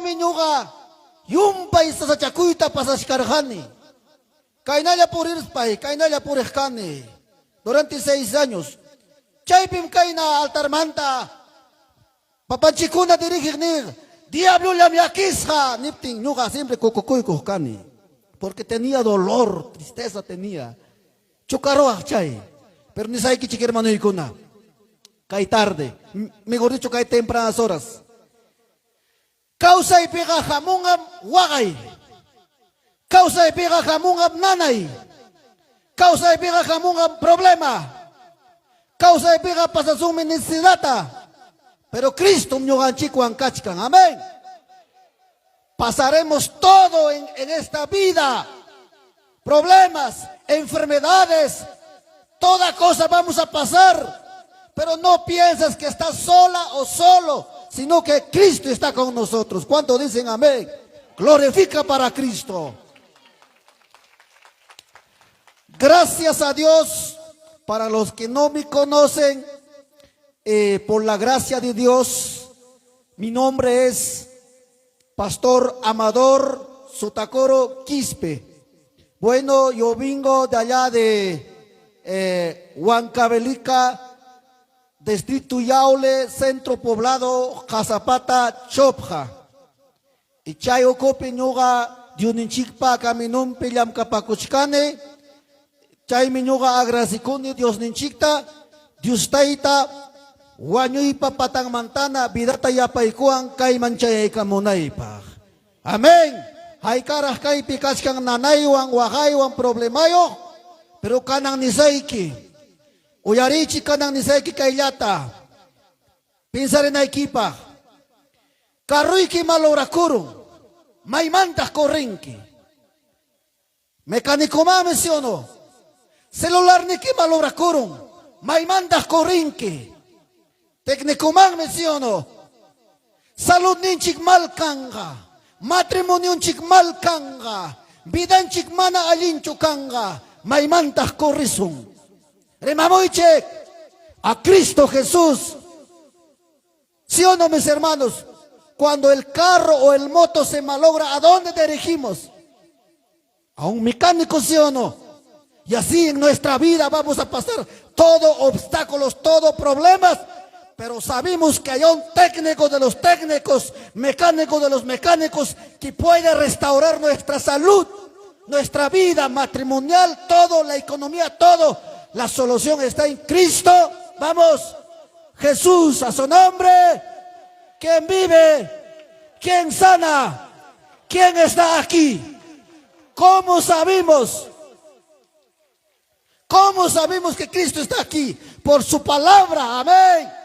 punchawmi ñuqa llumpay sasachakuyta pasachkarqani. Kaynalla purispay, kaynalla puriq kani durante seis años. Chaypim kayna altarmanta papanchikkuna dirigiq niq, Diablollam llakisqa niptin ñuqa siempre kukukuykuq kani. Porque tenía dolor, tristeza tenía. Chocaruwaq chay. Pero nisaykichik hermanoykuna, kay tarde, mejor dicho kay tempranas horas, Kawsaypiqa hamunqam waqay. Kawsaypiqa hamunqam nanay. Kawsaypiqa hamunqam problema. Kawsaypiqa pasasunmi necesidadta. Pero Cristom ñuqanchikwan kachkan. Amén. Pasaremos todo en, en esta vida. Problemas, enfermedades, toda cosa vamos a pasar. Pero no pienses que estás sola o solo, sino que Cristo está con nosotros. ¿Cuánto dicen amén? Glorifica para Cristo. Gracias a Dios, para los que no me conocen, eh, por la gracia de Dios, mi nombre es Pastor Amador Sotacoro Quispe. Bueno, yo vengo de allá de eh, Huancavelica, Distrito Yaule, Centro Poblado, Jazapata, Chopja. Y chay ukupi ñuqa Diosninchikpa caminonpi llamkapakuchkani. Chaymi ñuqa agradecikuni Diosninchikta, Dios Tayta wañuypa patanmantana vidata yapaykuwan kayman chayaykamunaypaq. Amén. Haykaraq kaypi kachkan nanaywan, waqaywan, problemayuq, pero kanan nisayki. Uyariychik kanan nisayki kayllata. Piensarinaykipaq. Carroyki malograkurun, maymantaq correnki? Mecanicomanmi, sí o no? Celularniki malograkurun, maymantaq correnki? Tecnicomanmi, sí o no? Saludninchik mal kanqa, matrimonionchik mal kanqa, vidanchik mana allinchu kanqa, maymantaq corrisun? Rimamuychik a Cristo Jesús. ¿Sí o no, mis hermanos? Cuando el carro o el moto se malogra, ¿a dónde dirigimos? A un mecánico, ¿sí o no? Y así en nuestra vida vamos a pasar todo obstáculos, todo problemas, pero sabemos que hay un técnico de los técnicos, mecánico de los mecánicos, que puede restaurar nuestra salud, nuestra vida matrimonial, todo, la economía, todo. La solución está en Cristo. Vamos, Jesús, a su nombre. ¿Quién vive? ¿Quién sana? ¿Quién está aquí? ¿Cómo sabemos? ¿Cómo sabemos que Cristo está aquí? Por su palabra, amén.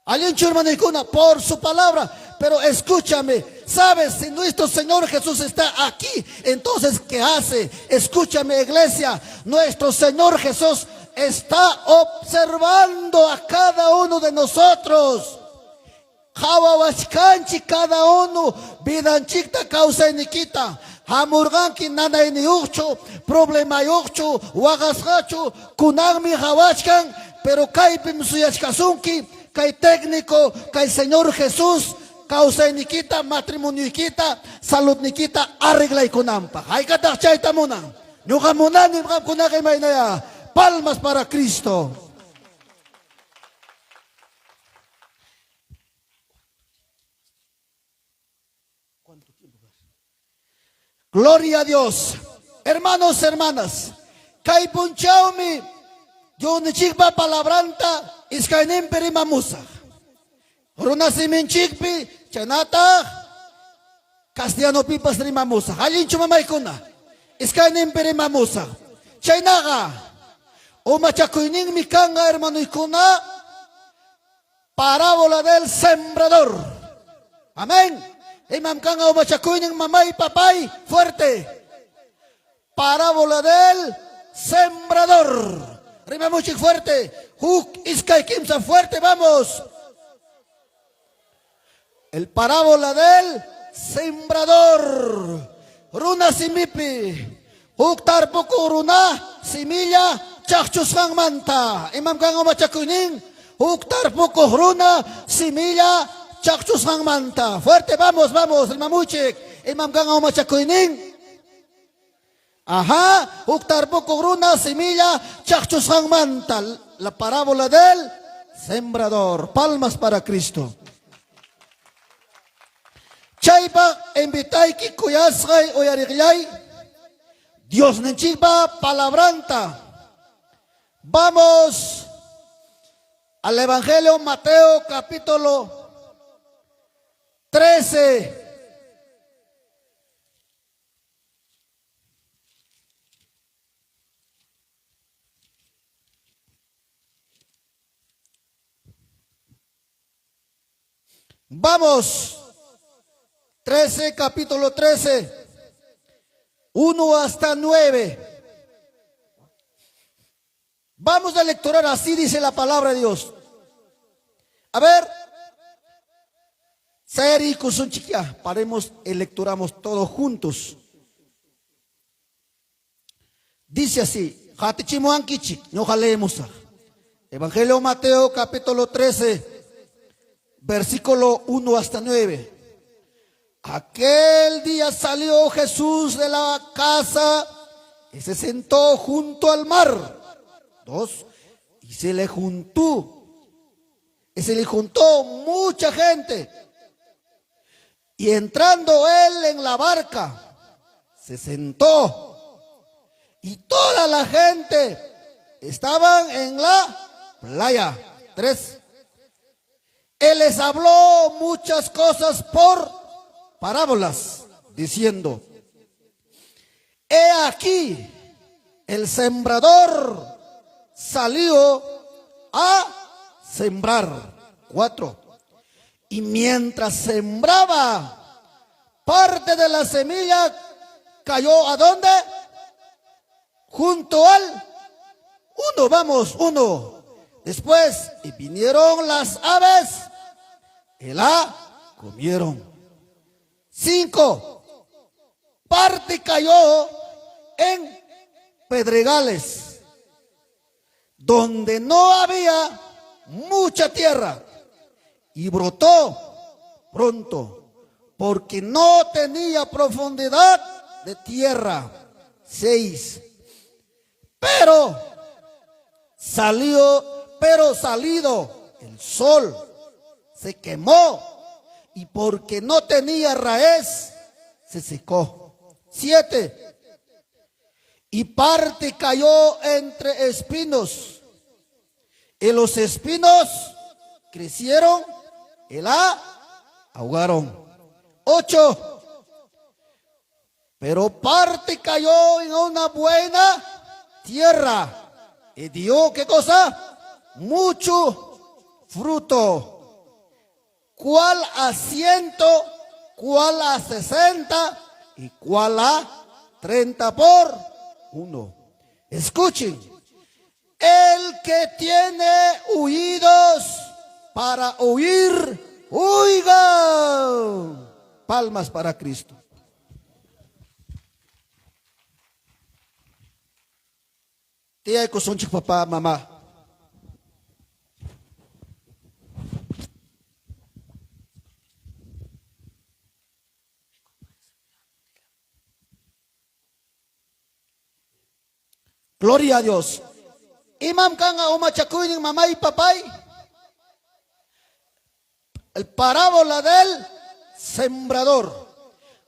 Allinchu hermanoykuna, por su palabra. Pero escúchame, ¿sabes? Si nuestro Señor Jesús está aquí, entonces ¿qué hace? Escúchame, iglesia, nuestro Señor Jesús está observando a cada uno de nosotros. Qhawawachkanchik cada uno vidanchikta kawsaynikita. Hamurqanki nanayniyuqchu, problemayuqchu, waqasqachu, kunanmi qhawachkan, pero kaypim suyachkasunki kay técnico, kay Señor Jesús kawsaynikita, matrimonioykita, saludnikita arreglaykunanpaq. Haykataq chayta munan? Ñuqa munani, qamkunaqa imaynaya. Palmas para Cristo. Gloria a Dios. Hermanos, hermanas, kay punchawmi Diosninchikpa palabranta iskayninpi rimamusaq. Runasiminchikpi chaynataq castellanopipas rimamusaq. Allinchu mamaykuna? Iskayninpi rimamusaq. Chaynaqa umachakuyninmi kanqa hermanoykuna Parábola del sembrador. Amén. Imam kanqa umachakuynin mamay, papay, fuerte. Parábola del sembrador. Rimamuchik fuerte. Huk, iskay, kimsa, fuerte, vamos. El parábola del sembrador. Runa simipi. Huk tarpukuq runa similla chaqchusqanmanta. Imam kanqa umachakuynin? Huk tarpukuq runa similla chaqchusqanmanta. Fuerte, vamos, vamos, rimamuchik. Imam kanqa umachakuynin? Ajá, huk tarpukuq runa semilla chaqchusqanmanta. La parábola del sembrador. Palmas para Cristo. Chaypaq invitayki kuyasqay uyariqllay Diosninchikpa palabranta. Vamos al Evangelio Mateo capítulo 13. Vamos, 13, capítulo 13, 1 hasta 9. Vamos a lecturar, así dice la palabra de Dios. A ver, sayariykusunchikyá, paremos y lecturamos todos juntos. Dice así, qatichimuwankichik, ñuqa leemusaq. Evangelio Mateo capítulo 13, versículo 1 hasta 9. Aquel día salió Jesús de la casa y se sentó junto al mar. Dos, y se le juntó, y se le juntó mucha gente. Y entrando él en la barca, se sentó. Y toda la gente estaban en la playa. Tres. Él les habló muchas cosas por parábolas, diciendo, he aquí, el sembrador salió a sembrar. Cuatro. Y mientras sembraba, parte de la semilla cayó ¿a dónde? Junto al uno, vamos, uno. Después, y vinieron las aves y la comieron. Cinco. Parte cayó en pedregales, donde no había mucha tierra, y brotó pronto, porque no tenía profundidad de tierra. Seis. Pero salió, pero salido el sol, se quemó, y porque no tenía raíz, se secó. Siete. Y parte cayó entre espinos, y los espinos crecieron y la ahogaron. Ocho. Pero parte cayó en una buena tierra y dio, ¿qué cosa? Mucho fruto. ¿Cuál a 100, cuál a 60 y cuál a 30 por uno? Escuchen, el que tiene oídos para oír, oiga. Palmas para Cristo. Tiyaykusunchik papá, mamá. Gloria a Dios. Imam kanqa umachakuynin mamay papay. El parábola del sembrador.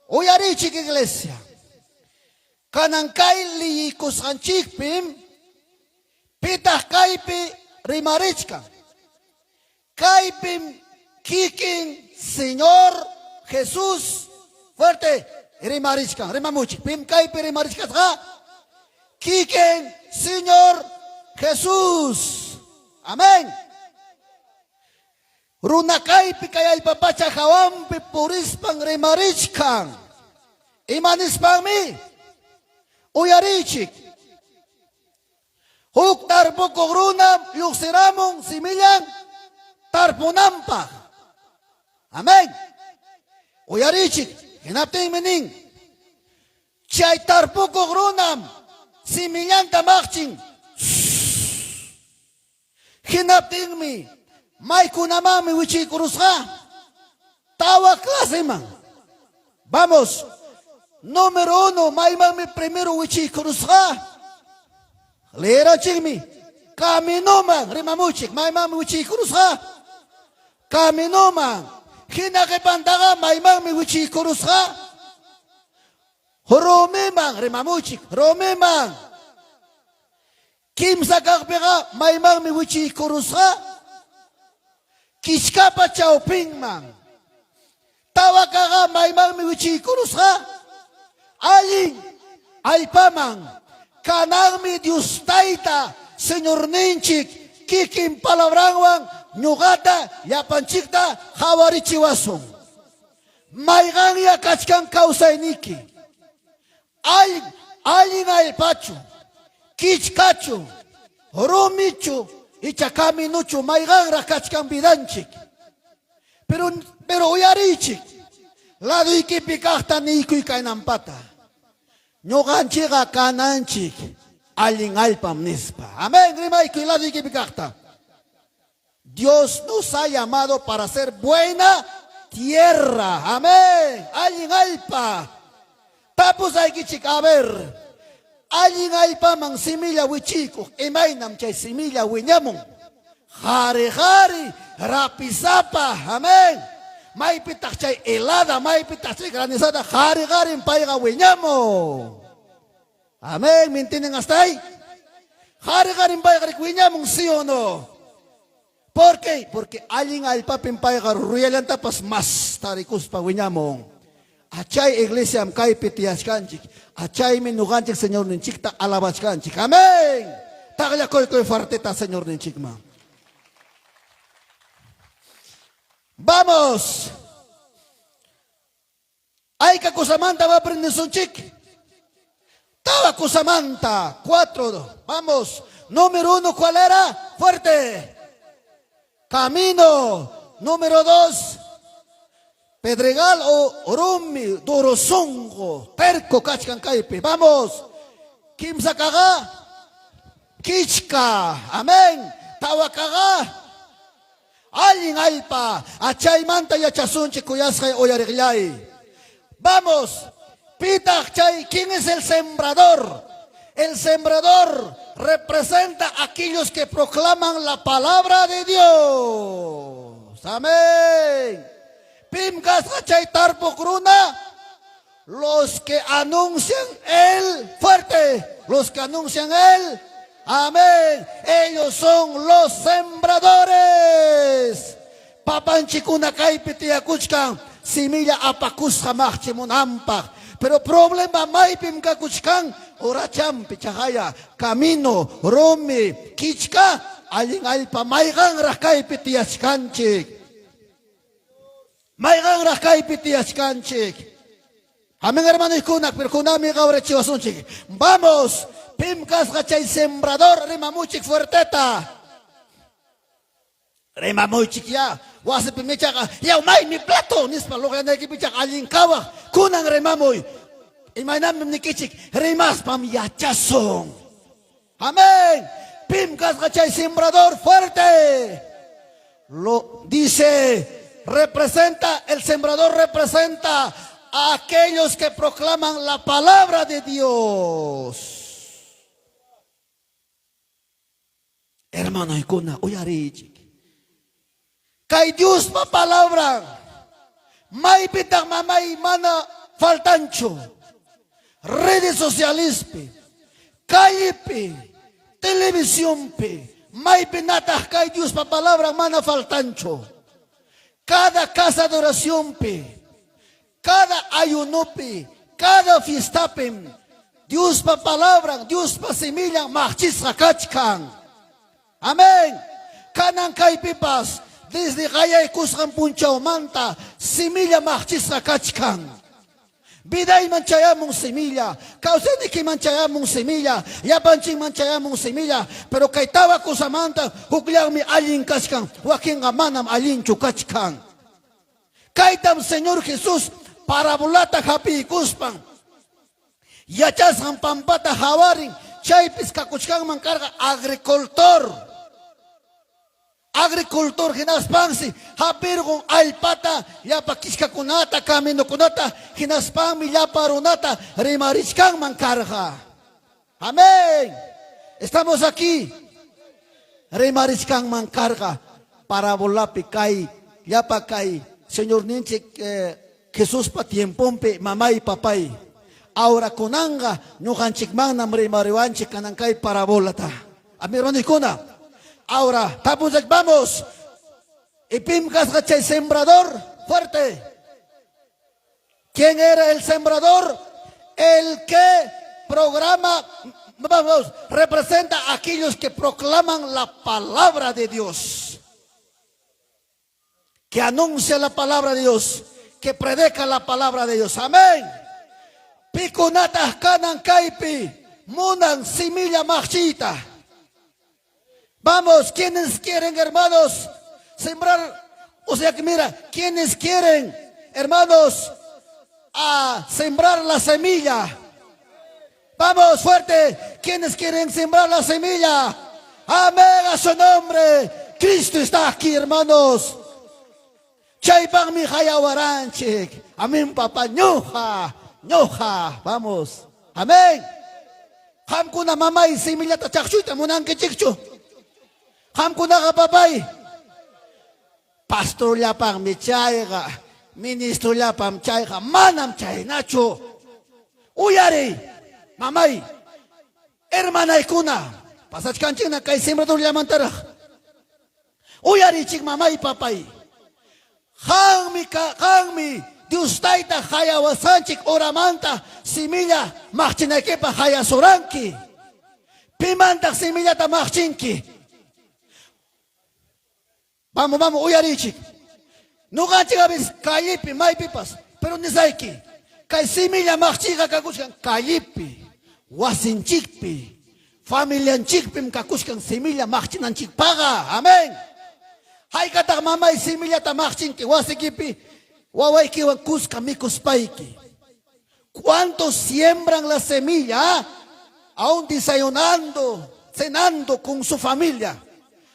Uyarichik iglesia. Kanan kay liyikusqanchikpim pitaq kaypi rimarichkan. Kaypim kikin Señor Jesús fuerte rimarichkan. Rimamuchik. Pim kaypi rimarichkasqa? Kikin Señor Jesús. Amén. Runa kaypi kay allpa pacha hawanpi purispan rimarichkan. Ima nispanmi? Uyarichik. Huk tarpukuq runam lluqsiramun simillan tarpunanpaq. Amén. Uyarichik. Hinaptinmi nin, chay tarpukuq runam simillanta maqchin. Hinaptinmi maykunamanmi wichiykurusqa? Tawa claseman. Vamos. Número uno, maymanmi primero wichiykurusqa? Leerachikmi. Caminoman rimamuchik. Maymanmi wichiykurusqa? Caminoman. Hina qipantaqa maymanmi wichiykurusqa? Rumiman rimamuchik. Rumiman. Kimsa kaqpiqa maymanmi wichiykurusqa? Kichkapa chawpinman. Tawa kaqqa maymanmi wichiykurusqa? Allin allpaman. Kananmi Dios Tayta Señorninchik kikin palabranwan ñuqata llapanchikta qawarichiwasun. Mayqanya kachkan kawsayniki? Allin, allin allpachu, kichkachu, rumichu, icha caminuchu mayqanraq kachkan vidanchik. Pero, pero uyariychik, ladoykipi kaqta niykuy kaynampata. Ñuqanchikqa kananchik allin allpam nispa. Amén, rimaykuy ladoykipi kaqta. Dios nos ha llamado para ser buena tierra. Amén. Allin allpa. Tapusaykichik, a ver, allin allpaman similla wichiykuq, imaynam chay similla wiñamun? Qari qari, rapisapa. Amén. Maypitaq chay helada, maypitaq chay granizada, qari qarim payqa wiñamun. Amén, ¿me entienden hasta ahí? Qari qarim payqa wiñamun, sí o no? ¿Por qué? Porque allin allpapim payqa ruyallantapas mas tarikuspa wiñamun. Achay iglesiam kaypi tiyachkanchik. Achaymi ñuqanchik Señorninchikta alabachkanchik. Amén. Taqllakuykuy fuerteta Señorninchikman. Vamos. Ayka kusamantam aprendesunchik? Tawa kusamanta. Cuatro. Vamos. Número uno, ¿cuál era? Fuerte. Camino. Número dos, Pedregal o rumi, duro sunqu, terco kachkan kaypi. Vamos. Kimsa kaqa, kichka. Amén. Tawa kaqa, Allin allpa, achaymanta yachasunchik kuyasqay uyariqllay. Vamos, pitaq chay, ¿quién es el sembrador? El sembrador representa a aquellos que proclaman la palabra de Dios. Amén. Pim kasqa chay tarpuq runa? Los que anuncian el fuerte, los que anuncian el amén. Ellos son los sembradores. Papanchikuna kaypi tiyakuchkan similla apakusqa maqchimunanpaq. Pero problema maypim kakuchkan urachampi chaqaya camino, rumi, kichka, allin allpa mayqanraq kaypi tiyachkanchik. Mayqanraq kaypi tiyachkanchik. Amén, hermanoykuna, pero kunami qawarichiwasunchik. Vamos, pim kasqa chay sembrador rimamuchik fuerteta. Rimamuchik ya, wasipi michaqa, yaw maymi plato nispa luqyanaykipi chaqa allin kawaq, kunan rimamuy. Imaynanpim nikichik, rimaspam yachasun. Amén. Pim kasqa chay sembrador fuerte. Lo dice, representa, el sembrador representa a aquellos que proclaman la palabra de Dios. Hermanoykuna, uyariychik. Kay Diospa palabran maypitaq mamay mana faltanchu? Redes socialespi, callepi, televisionpi, maypinataq kay Diospa palabran mana faltanchu? Cada casa de oracionpi, cada ayunopi, cada fiestapim Diospa palabran, Diospa semillan maqchisqa kachkan. Amén. Kanan kaypipas desde qayaykusqan punchawmanta semilla maqchisqa kachkan. Vidayman chayamun semilla, kawsaynikiman chayamun semilla, llapanchikman chayamun semilla, pero kay tawa kusamanta hukllanmi allin kachkan, wakinqa manam allinchu kachkan. Kaytam Señor Jesús parabolata hapiykuspan yachasqan pampata hawarin, chaypis kakuchkanman karqa agricultor. Agricultor hinaspansi hapirqun allpata, llapa kichkakunata, caminokunata, hinaspanmi llapa runata rimarichkanman karqa. Amén. Estamos aquí. Rimarichkanman karqa parabolapi kay llapa kay Señorninchik eh, Jesuspa tiemponpi mamay papay. Ahora kunanqa ñuqanchikmannam rimariwanchik kanan kay parabolata. Amén, hermanokuna. Ahora, tapunchik, vamos. Y pim kasqa chay sembrador fuerte. ¿Quién era el sembrador? El que programa, vamos, representa a aquellos que proclaman la palabra de Dios. Que anuncia la palabra de Dios, que predica la palabra de Dios. Amén. Pikunataq kanan kaypi munan similla maqchiyta. Vamos, quienes quieren, hermanos, sembrar, o sea que mira, quienes quieren, hermanos, a sembrar la semilla. Vamos, fuerte, quienes quieren sembrar la semilla. Amén a su nombre. Cristo está aquí, hermanos. Chaypaqmi hayawaranchik. Amén, papá. Ñuqa, ñuqa. Vamos. Amén. Qamkuna mamay simillata chaqchuyta munankichikchu. Qamkunaqa papay. Pastorllapaqmi chayqa, ministrollapam chayqa, manam chaynachu. Uyariy, mamay, hermanaykuna, pasachkanchikna kay sembradorllamantaraq. Uyariychik mamay, papay. Qanmi, qanmi Dios Tayta hayawasanchik horamanta similla maqchinaykipaq hayasuranki. Pimantaq simillata maqchinki? Vamos, vamos, uyariychik. Ñuqanchik a veces callepi, maypipas, pero nisayki, kay similla maqchiyqa kakuchkan callepi, wasinchikpi, familianchikpim kakuchkan similla maqchinanchikpaqa. Amén. Haykataq mamay simillata maqchinki wasikipi wawaykiwan kuska mikuspayki. ¿Cuántos siembran la semilla aún desayunando, cenando con su familia?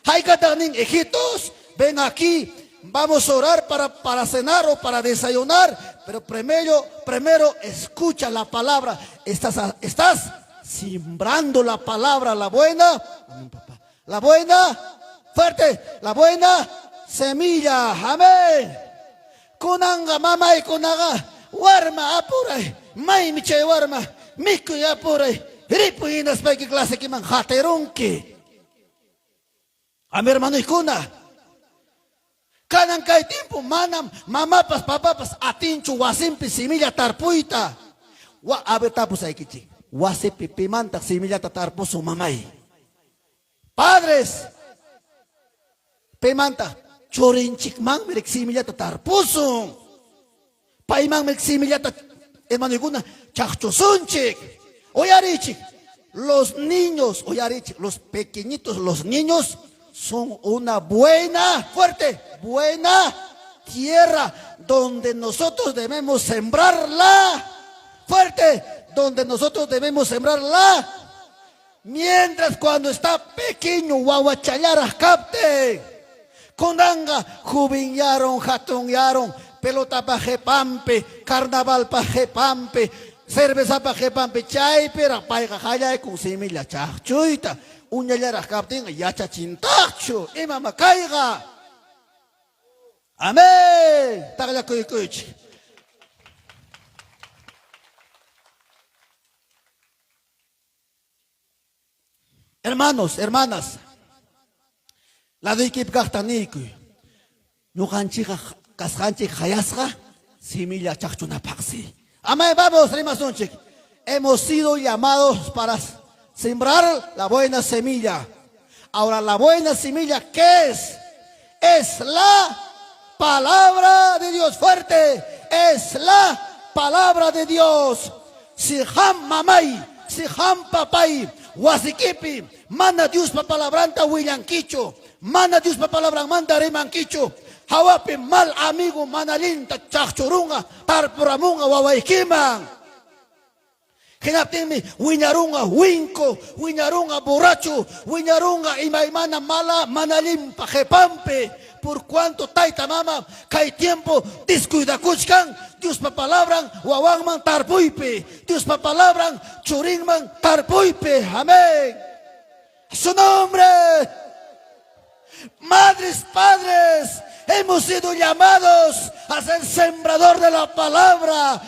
Haykataq nin, hijitos, ven aquí, vamos a orar para cenar o para desayunar, pero primero escucha la palabra. Estás sembrando la palabra, la buena, amén, papá, la buena, fuerte, la buena semilla, amén. Kunanqa mamaykunaqa warma apuray, maymi chay warma, mikuy apuray, ripuy hinaspayki clasekiman qatirunki. Amén, hermanoykuna. Kanan kay tiempo manam mamapas papapas atinchu wasinpi similla tarpuyta. Wa, a ver tapusaykichik. Wasipi pimantaq simillata tarpusun mamay. Padres, pimantaq churinchikmanmi rik simillata tarpusun. Paymanmi rik simillata hermanoykuna chaqchusunchik. Uyarichik. Los niños, uyarichik, los pequeñitos, los niños son una buena, fuerte, buena tierra donde nosotros debemos sembrarla, fuerte, donde nosotros debemos sembrarla. Mientras cuando está pequeño, wawachallaraq kaptin, kunanqa jovenyarun, hatunyarun, pelotapa qhipanpi, carnavalpa qhipanpi, cervezapa qhipanpi, chaypiraq payqa qallaykun similla chaqchuyta, uñallaraq kaptinqa yachachintaqchu, imama kayqa. Amén. Taqllakuykuychik. Hermanos, hermanas, ladoykipi kaqta niykuy. Ñuqanchikqa kasqanchik hayasqa similla chaqchunapaqsi. Amén, vamos, rimasunchik. Hemos sido llamados para sembrar la buena semilla. Ahora, la buena semilla, ¿qué es? Es la palabra de Dios. Fuerte, es la palabra de Dios. Si qam mamay, si qam papay, wasikipi, mana Diospa palabranta willankichu, mana Diospa palabranmanta rimankichu, hawapi mal amigo mana allinta chaqchurunqa, tarpuramunqa wawaykiman. Hinaptinmi wiñarunqa winku, wiñarunqa borracho, wiñarunqa imaymana mala mana allinpa qepanpi. Por cuanto tayta mama kay tiempo descuidakuchkan Diospa palabran wawanman tarpuypi, Diospa palabran churinman tarpuypi. Amén. Su nombre. Madres, padres, hemos sido llamados a ser sembrador de la palabra.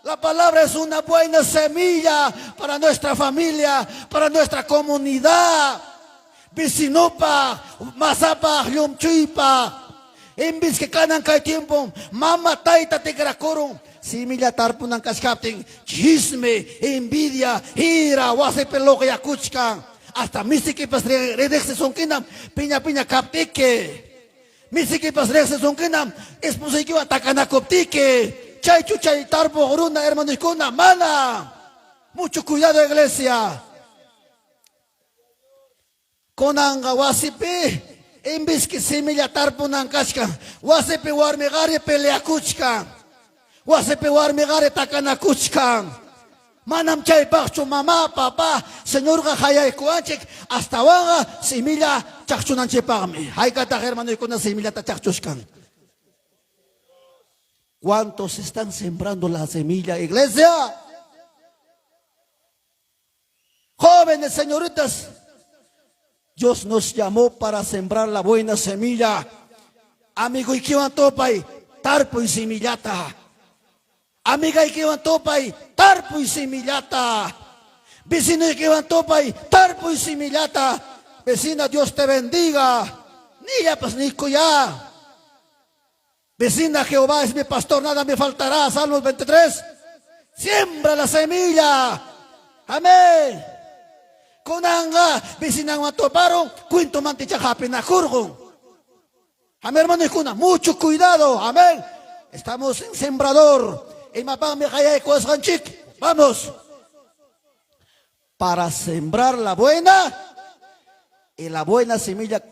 La palabra es una buena semilla para nuestra familia, para nuestra comunidad. Vecinopaq, masapaq, llumchuypaq. Envez que kanan kay tiempo mama tayta tikrakurun similla tarpunan kachkaptin chisme, envidia, ira wasipi luqyakuchkan. Hasta misikipas riqsisunkinam piña piña kaptiki. Misikipas riqsisunkinam esposaykiwan takanakuptiki. Chaychu chay tarpuq runa hermanoykuna? Mana. Mucho cuidado iglesia. Kunanqa wasipi enviski similla tarpunan kachkan. Wasipi warmi qari peleakuchkan. Wasipi warmi qari takanakuchkan. Manam chaypaqchu mamá, papá, Señorqa qayaykuwanchik astawanqa similla chaqchunanchikpaqmi. Haykataq hermanoykuna simillata chaqchuchkan? ¿Cuántos están sembrando la semilla, iglesia? Jóvenes, señoritas, Dios nos llamó para sembrar la buena semilla. Amiguykiwan tupay, tarpuy semillata. Amigaykiwan tupay, tarpuy semillata. Vecinoykiwan tupay, tarpuy semillata. Vecina, Dios te bendiga. Nillapas nikuyá. Vecina, Jehová es mi pastor, nada me faltará. Salmos 23. Siembra la semilla. Amén. Kunanqa vecinanwan tuparun, cuentomanticha hapinakurqun. Amén, hermanoykuna, mucho cuidado. Amén. Estamos en sembrador. Imapaqmi qayaykuwasqanchik? Vamos. Para sembrar la buena y la buena semilla.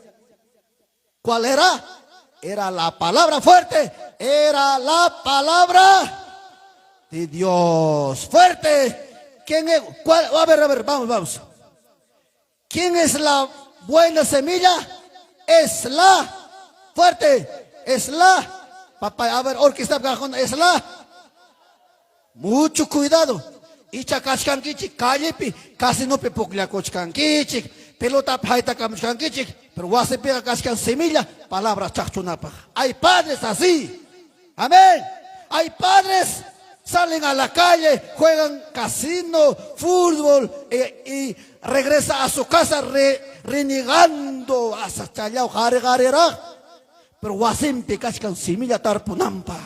¿Cuál era? Era la palabra fuerte. Era la palabra de Dios. Fuerte. ¿Quién es? ¿Cuál? A ver, a ver, vamos, vamos. ¿Quién es la buena semilla? Es la fuerte. Es la papá. A ver, orquesta es la. Mucho cuidado. Icha kachkankichik callepi casinopi pukllakuchkankichik, pelotapi haytakamuchkankichik, pero wasipiqa kachkan semilla palabra chaqchunapaq. Hay padres así. Amén. Hay padres salen a la calle, juegan casino, fútbol y regresa a su casa renegando hasta challao qari qariraq. Pero wasinpi kachkan semilla tarpunanpaq.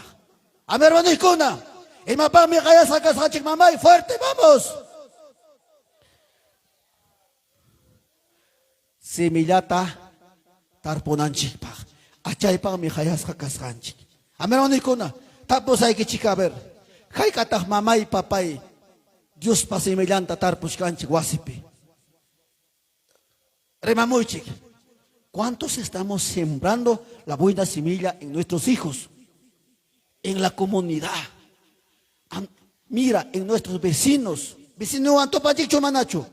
Amén, hermanoykuna. Imapaqmi qayasqa kasqanchik mamay? Fuerte, vamos. Semillata tarpunanchikpaq. Achaypaqmi qayasqa kasqanchik. Amén, hermanoykuna. Tapusaykichik, a ver. Hayk'ataq mamay, papay, Diospa semillanta tarpushkanchik wasipi? Rimamuychik. ¿Cuántos estamos sembrando la buena semilla en nuestros hijos? En la comunidad. Mira, en nuestros vecinos. Vecinowan tupanchikchu manachu?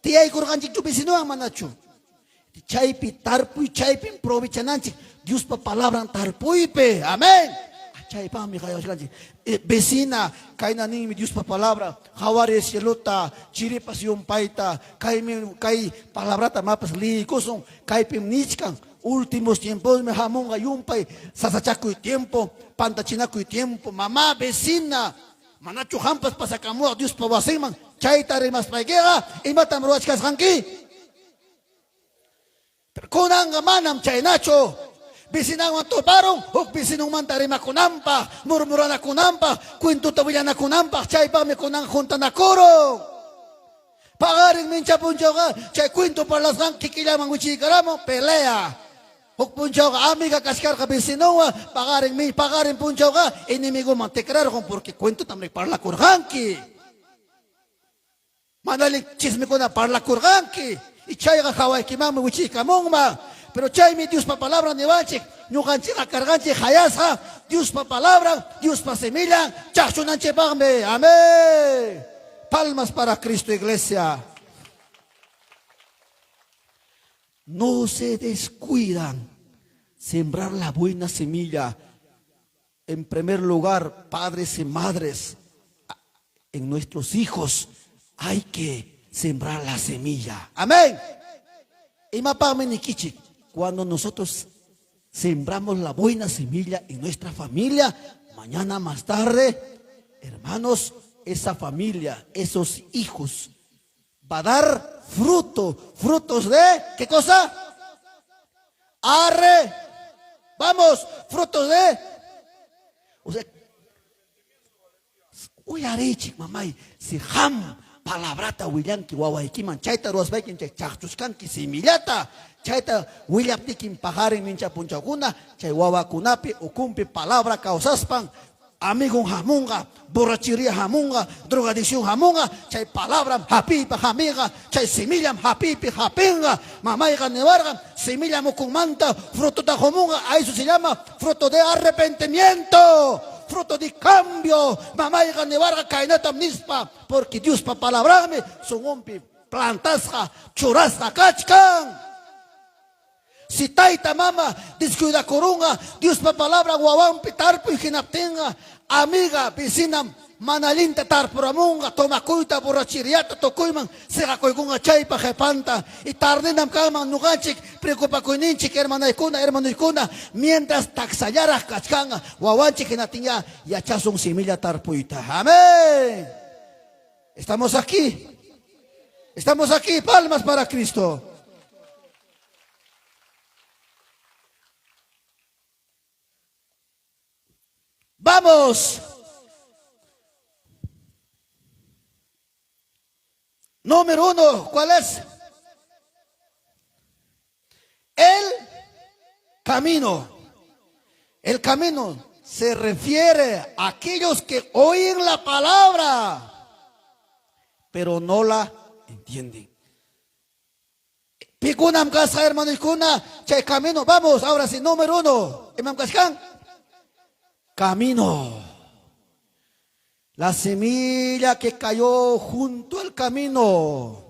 Tiyaykurqanchikchu vecinowan manachu? Chaypi tarpuy, chaypim provechananchik. Diospa palabran tarpuypi. Amén. Chaypaqmi qayawachkanchik. Vecina, kayna ninmi Diospa palabra. Qhawariy cielota, chiripas yumpayta. Kaymi kay palabrata mapas liykusun. Kaypim nichkan. Últimos tiemposmi hamunqa yumpay sasachakuy tiempo, pantachinakuy tiempo. Mamá, vecina, manachu qampas pasakamuwaq Diospa wasinman? Chayta rimaspaykiqa, imatam ruwachkasqanki? Pero kunanqa manam chaynachu. Vecinanwan tuparun huk vecinonmanta rimakunanpaq, murmuranakunanpaq, cuentota willanakunanpaq, chaypaqmi kunan juntanakurun. Paqarin mincha punchawqa chay cuento parlasqan kikillaman wichiykaramun, pelea. Huk punchawqa amiga kachkarqa vecinonwan, paqarin mi paqarin punchawqa enemigoman tikrarqun porque cuentotam parlakurqanki. Mana allin chismikuna parlakurqanki y chayqa hawaykimanmi wichiykamunman. Pero chaymi Diospa palabran niwanchik, ñuqanchikqa karqanchik hayasqa Diospa palabran, Diospa semillan chaqchunanchikpaqmi. Amén. Palmas para Cristo, iglesia. No se descuidan sembrar la buena semilla. En primer lugar, padres y madres, en nuestros hijos hay que sembrar la semilla. Amén. Imapaqmi nikichik, cuando nosotros sembramos la buena semilla en nuestra familia, mañana más tarde, hermanos, esa familia, esos hijos, va a dar fruto, frutos de, ¿qué cosa? Arre, vamos, frutos de, o sea, uyarichik mamay, si ham palabrata willanki wawaykiman, chayta ruwaspaykim chay chaqchusqanki simillata, chayta willaptikim paqarin mincha punchawkuna, chay wawakunapi ukumpi palabra kawsaspan amigon hamunqa, borrachería hamunqa, drogadicción hamunqa, chay palabram hapiypa haminqa, chay simillam hapiypi hapinqa, mamayqa niwarqam, simillam ukunmanta frutota qumunqa, a eso se llama fruto de arrepentimiento, fruto de cambio, mamayqa niwarqa kaynatam nispa, porque Diospa palabranmi sunqunpi plantasqa, churasqa kachkan. Si tayta mama descuidakurunqa Diospa palabran wawanpi tarpuy hinaptinqa, amiga, vecinam mana allinta tarpuramunqa, tomakuyta, borracheriata tukuyman seqakuykunqa chaypa qepanta. Y tardenam kanman ñuqanchik preocupakuyninchik hermanaykuna, hermanoykuna, mientras taksallaraq kachkanqa wawanchik hinaptinyá yachasun similla tarpuyta. Amén. Estamos aquí. Estamos aquí. Palmas para Cristo. Vamos. Número 1, ¿cuál es? El camino. El camino se refiere a aquellos que oyen la palabra, pero no la entienden. Pikunam kasqa hermanoykuna chay camino. Vamos, ahora sí, número 1. Imam kachkan? Camino. La semilla que cayó junto al camino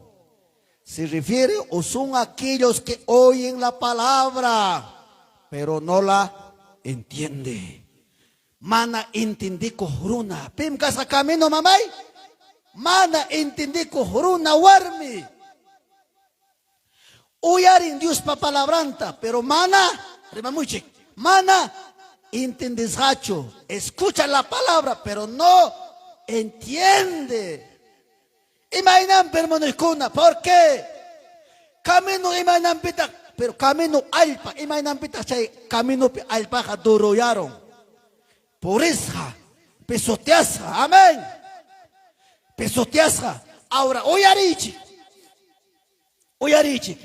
se refiere o son aquellos que oyen la palabra, pero no la entienden. Mana entendikuq runa. Pim kasqa camino, mamay? Mana entendikuq runa warmi. Uyarin Diospa palabranta, pero mana, rimamuychik, mana entendesqachu. Escucha la palabra, pero no entiende. Imaynanpi, hermanoykuna, ¿por qué? Camino imaynanpitaq, pero camino allpa, imaynanpitaq chay caminopi allpaqa duruyaron. Purisqa, pisoteasqa, amén. Pisoteasqa. Ahora, uyarichik, uyarichik.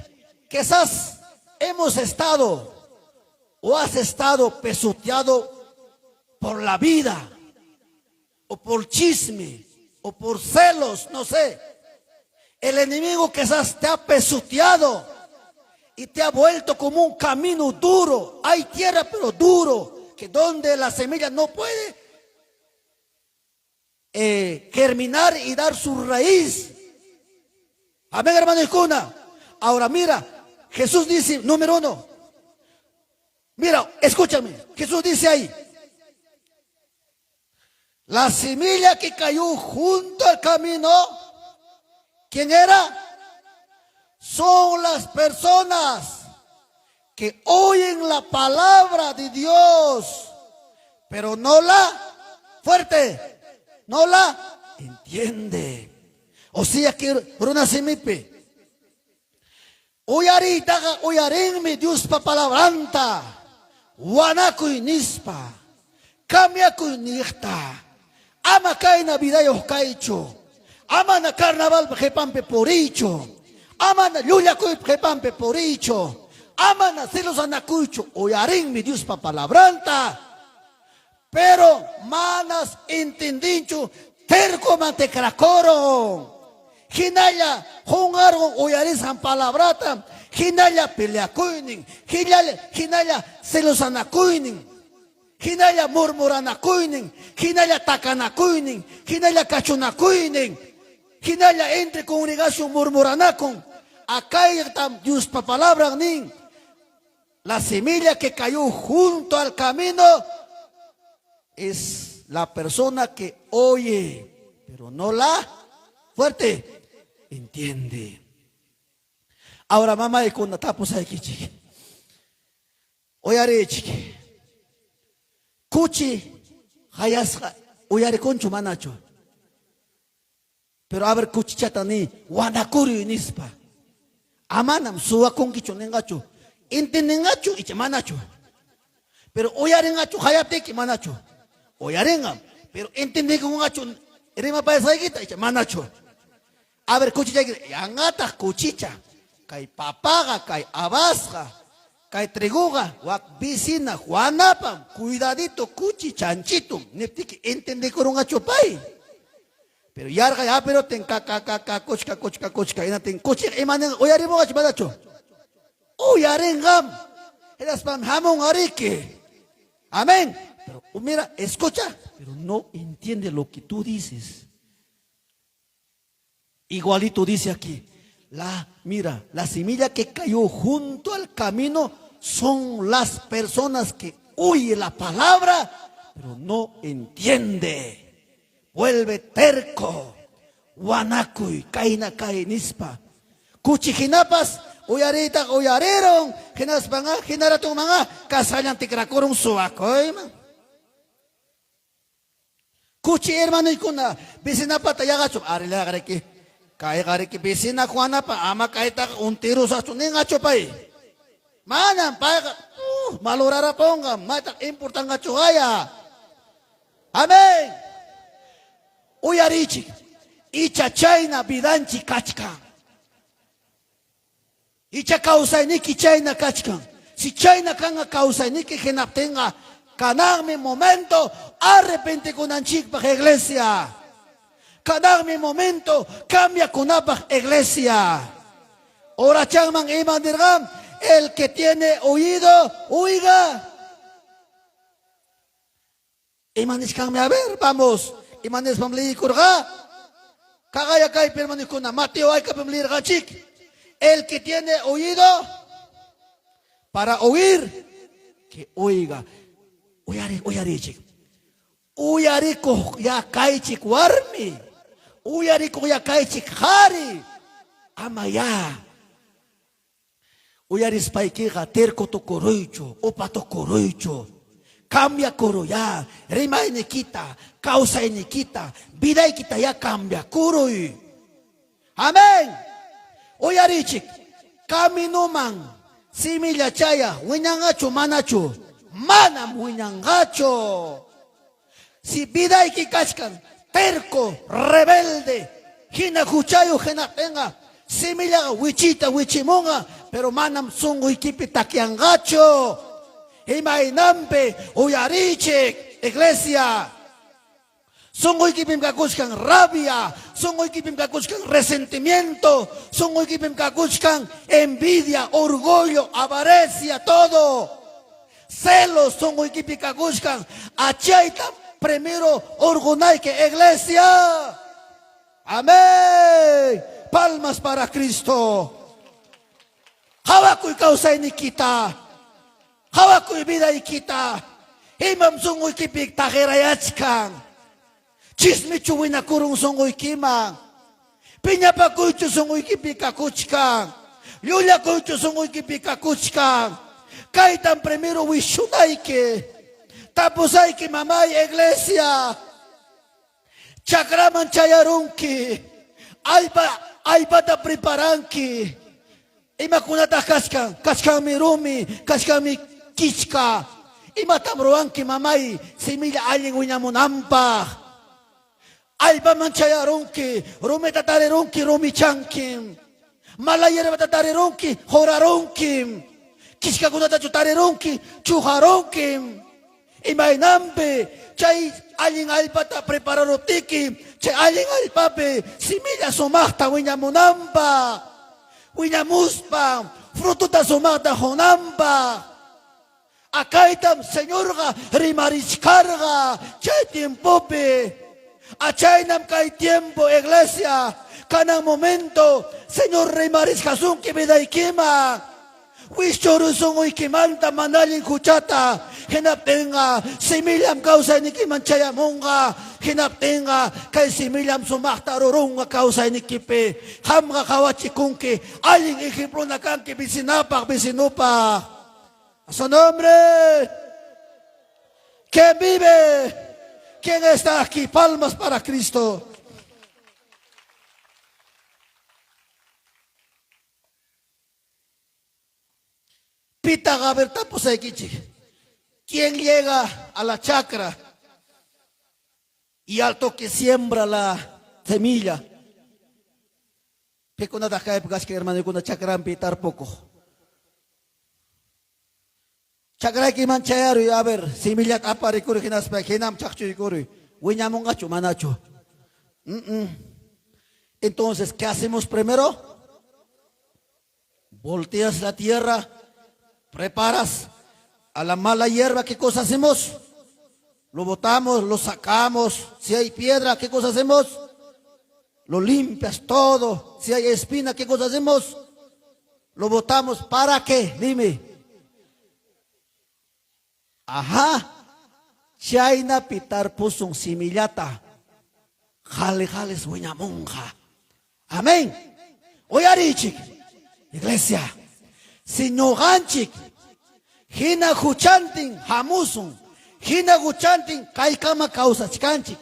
Quizás hemos estado o has estado pisoteado por la vida, o por chisme, o por celos, no sé. El enemigo quizás te ha pisoteado y te ha vuelto como un camino duro. Hay tierra, pero duro, que donde la semilla no puede germinar y dar su raíz. Amén, hermano Icuna. Ahora mira, Jesús dice, número 1. Mira, escúchame. Jesús dice ahí, la semilla que cayó junto al camino, ¿quién era? Son las personas que oyen la palabra de Dios, pero no la, fuerte, no la entiende. O sea que runa simipi, uyariytaqa uyarinmi Diospa palabranta, wanakuy nispa, cambiakuy niqta, ama kayna vidayuq kaychu, amana carnavalpa qhipanpi puriychu, amana llullakuypa qhipanpi puriychu, amana celosanakuychu, uyarinmi Diospa palabranta, pero manas entendinchu, tercoman tikrakurun. Hinalla qunqarqun uyarisqan palabrata, hinalla peleakuynin, hinalla celosanakuynin, hinalla murmuranakuynin, hinalla takanakuynin, hinalla kachunakuynin. Hinalla entre congregación murmuranakun. Akaytam Diospa palabran nin, La semilla que cayó junto al camino es la persona que oye, pero no la fuerte entiende. Ahora mamaykuna tapusaykichik. Uyariychik. Kuchi hayasqa uyarikunchu manachu? Pero a ver kuchichata ni wanakuriy nispa. Amanam suwakunkichu ninqachu. Entiendenqachu icha manachu? Pero uyarinqachu hayaptiki manachu? Uyarinqam. Pero entiendekunqachu rimapayasqaykita icha manachu? A ver kuchichayki yanqataq kuchicha. Kay papaqa, kay abasqa, kay triguqa wak vecina Juanapam, cuidadito kuchi chanchitum niptiki entiendekurunqachu pay? Pero yarqay hapiruptin ka ka ka ka kuchka kuchka kuchka hinaptin kuchiqa ima ninqa uyarimunqachu manachu? Uyarinqam. Hinaspam hamunqa riki. Amén. Pero mira, escucha, pero no entiende lo que tú dices. Igualito dice aquí, la mira, la semilla que cayó junto al camino son las personas que oye la palabra, pero no entiende. Vuelve terco, wanakuy, kayna kay nispa. Kuchi hinapas uyariytaqa uyarirun, hinaspanqa hinaratunmanqa kasqallan tikrakurun suwakuyman. Kuchi hermanoykuna, vecinapata yaqachu arilaqariki, kayqariki vecina Juanapa ama kaytaqa untirusaqchu ninqachu pay. Manam payqa malurarapunqa, maytaq importanqachu qaya. Amén. Uyariychik, icha chayna vidanchik kachkan. Icha kawsayniki chayna kachkan. Si chayna kanqa kawsayniki hinaptinqa kananmi momento arrepentikunanchikpaq iglesia. Kananmi momento cambiakunapaq iglesia. Horachanman ima nirqan, el que tiene oído, oiga. Ima nichkanmi? A ver, vamos. Ima nispam leyikurqa? Kaqaya kaypi hermanokuna, Mateo haykapim leyirqanchik? El que tiene oído para oír, que oiga. Uyari, uyariychik. Uyarikuq ya kaychik warmi. Uyarikuq ya kaychik qhari. Ama ya. Uyarispaykiqa terco tukuruychu, upa tukuruychu. Cambiakuruyá, rimaynikita, kawsaynikita, vidaykitayá cambiakuruy. Amén. Uyariychik, caminoman similla chayaq wiñanqachu manachu? Manam wiñanqachu. Si vidayki kachkan terco, rebelde, hina huchayuq hinaptinqa simillaqa wichiyta wichimunqa, pero manam sunquykipi takyanqachu. Imaynanpi uyariychik, iglesia. Sunquykipim kakuchkan rabia, sunquykipim kakuchkan resentimiento, sunquykipim kakuchkan envidia, orgullo, avarecia, todo. Celos sunquykipi kakuchkan, achaytam primero orqunayki, iglesia. Amén. Palmas para Cristo. Qawakuy kawsaynikita. Qawakuy vidaykita. Imam sunquykipi taqirayachkan. Chismichu winakurun sunquykiman. Piñapakuychu sunquykipi kakuchkan. Llullakuychu sunquykipi kakuchkan. Kaytam primero wishunayki. Tapusayki mamay iglesia. Chakraman chayarunki, allpa allpata preparanki. Imakunataq kachkan? Kachkanmi rumi, kachkanmi kichka. Imatam ruwanki mamay semilla allin wiñamunanpaq? Allpaman chayarunki, rumita tarirunki, rumichankim. Mala hierbata tarirunki, jorarunkim. Kichkakunatachu tarirunki, chuqarunkim. Imaynanpi chay allin allpata prepararuptiki, chay allin allpapi similla sumaqta wiñamunanpaq, wiñamuspa frutota sumaqta qunanpaq. Akaytam Señorqa rimarichkarqa chay tiempopi. Achaynam kay tiempo, iglesia. Kanan momento Señor rimarichkasunki vidaykiman. Wischuruy sunquykimanta mana allin huchata, hinaptinqa simillam kawsaynikiman chayamunqa, hinaptinqa kay simillam sumaqta rurunqa kawsaynikipi. Qamqa qawachikunki allin ejemplona kanki vecinapaq, vecinopaq. A su nombre. ¿Quién vive? ¿Quién está aquí? Palmas para Cristo. Pitaq a ver tapusaykichik. ¿Quién llega a la chacra y al toque siembra la semilla? Pikunataq kaypi kachkan hermanokuna chakranpi tarpukuq? Chakraykiman chayaruy, a ver, semillata aparikuruy hinaspa hinam chaqchuykuruy. Wiñamunqachu manachu? Entonces, ¿qué hacemos primero? Volteas la tierra, preparas a la mala hierba, ¿qué cosa hacemos? Lo botamos, lo sacamos. Si hay piedra, ¿qué cosa hacemos? Lo limpias todo. Si hay espina, ¿qué cosa hacemos? Lo botamos. ¿Para qué? Dime. Ajá. Chaynapi tarpusun simillata. Qhali qhalis wiñamunqa. Amén. Uyariychik, iglesia. Si ñuqanchik hina huchantin hamusun, hina huchantin kaykama kawsachkanchik,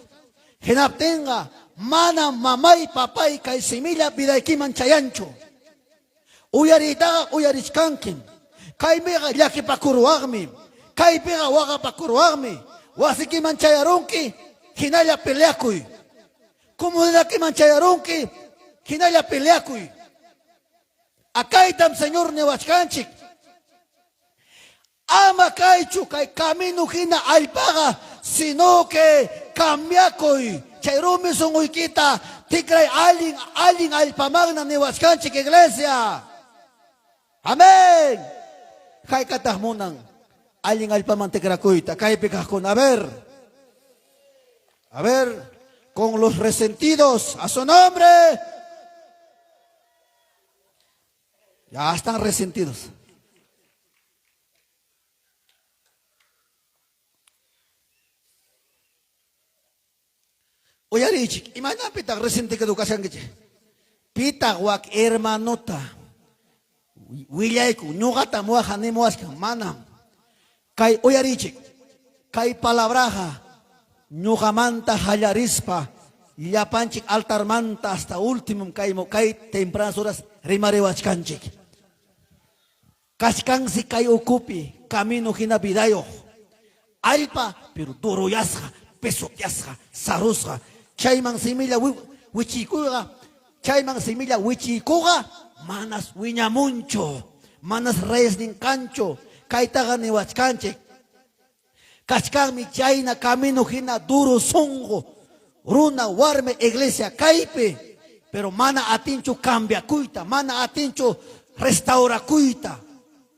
hinaptinqa manam mamay, papay kay similla vidaykiman chayanchu. Uyariytaqa uyarichkankim. Kaypiqa llakipakuruwaqmi. Kaypiqa waqapakuruwaqmi. Wasikiman chayarunki, hinalla peleakuy. Comunidadkiman chayarunki, hinalla peleakuy. Akaytam Señor niwachkanchik. Ama kaychu kay camino hina allpaqa, sino que cambiakuy. Chay rumi sunquykita tikray allin allin allpamanna niwachkanchik iglesia. Amén. Haykataq munan allin allpaman tikrakuyta kaypi kaqkuna? A ver. A ver, con los resentidos, a su nombre. Ya están resentidos. Uyariychik, imaynanpitaq resentido kashankichik? Pitaq wak hermanota willayku, ñuqatam waqa nimuwachkan, manam. Kay uyariychik, kay palabraqa ñuqamanta hallarispa llapanchik altarmanta hasta último kay kay tempranas horas rimariwachkanchik. Kachkansi kay ukupi camino hina vidayuq allpa, pero duruyasqa, pesoteasqa, sarusqa. Chayman similla wichiykuyqa, chayman similla wichiykuqa manas wiñamunchu, manas raiznin kanchu. Kaytaqa niwachkanchik. Kachkanmi chayna camino hina duro sunqu runa, warmi, iglesia kaypi, pero mana atinchu cambiakuyta, mana atinchu restaurakuyta,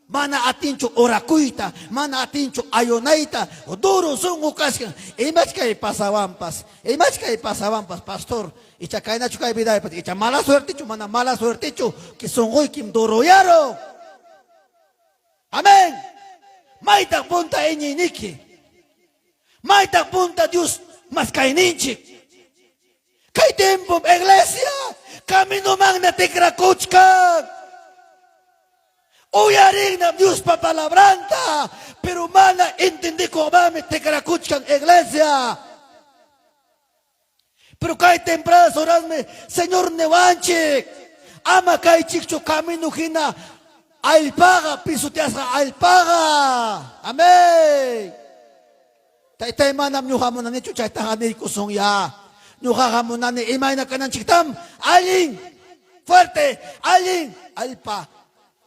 mana atinchu orakuyta, mana atinchu ayunayta, duro sunqu kachkan. Imach kay pasawanpas, imach kay pasawanpas, pastor, icha kaynachu kay vidaypas, icha mala suertechu, mana mala suertechu, que sunquykim duroyaron. Amén. Maytaq punta iñiyniki? Maytaq punta Dios maskayninchik? Kay tiempom iglesia caminomanna tikrakuchkan. Uyarinnam Diospa palabranta, pero mana entendikuqmanmi tikrakuchkan iglesia. Pero kay tempranas horasmi Señor niwanchik, ama kaychikchu camino hina allpaqa, pisoteasqa allpaqa. Amén. Taytay, manam ñuqa munanichu chaytaqa niykusunya. Ñuqaqa munani imayna kananchiktam allin, fuerte, allin allpa.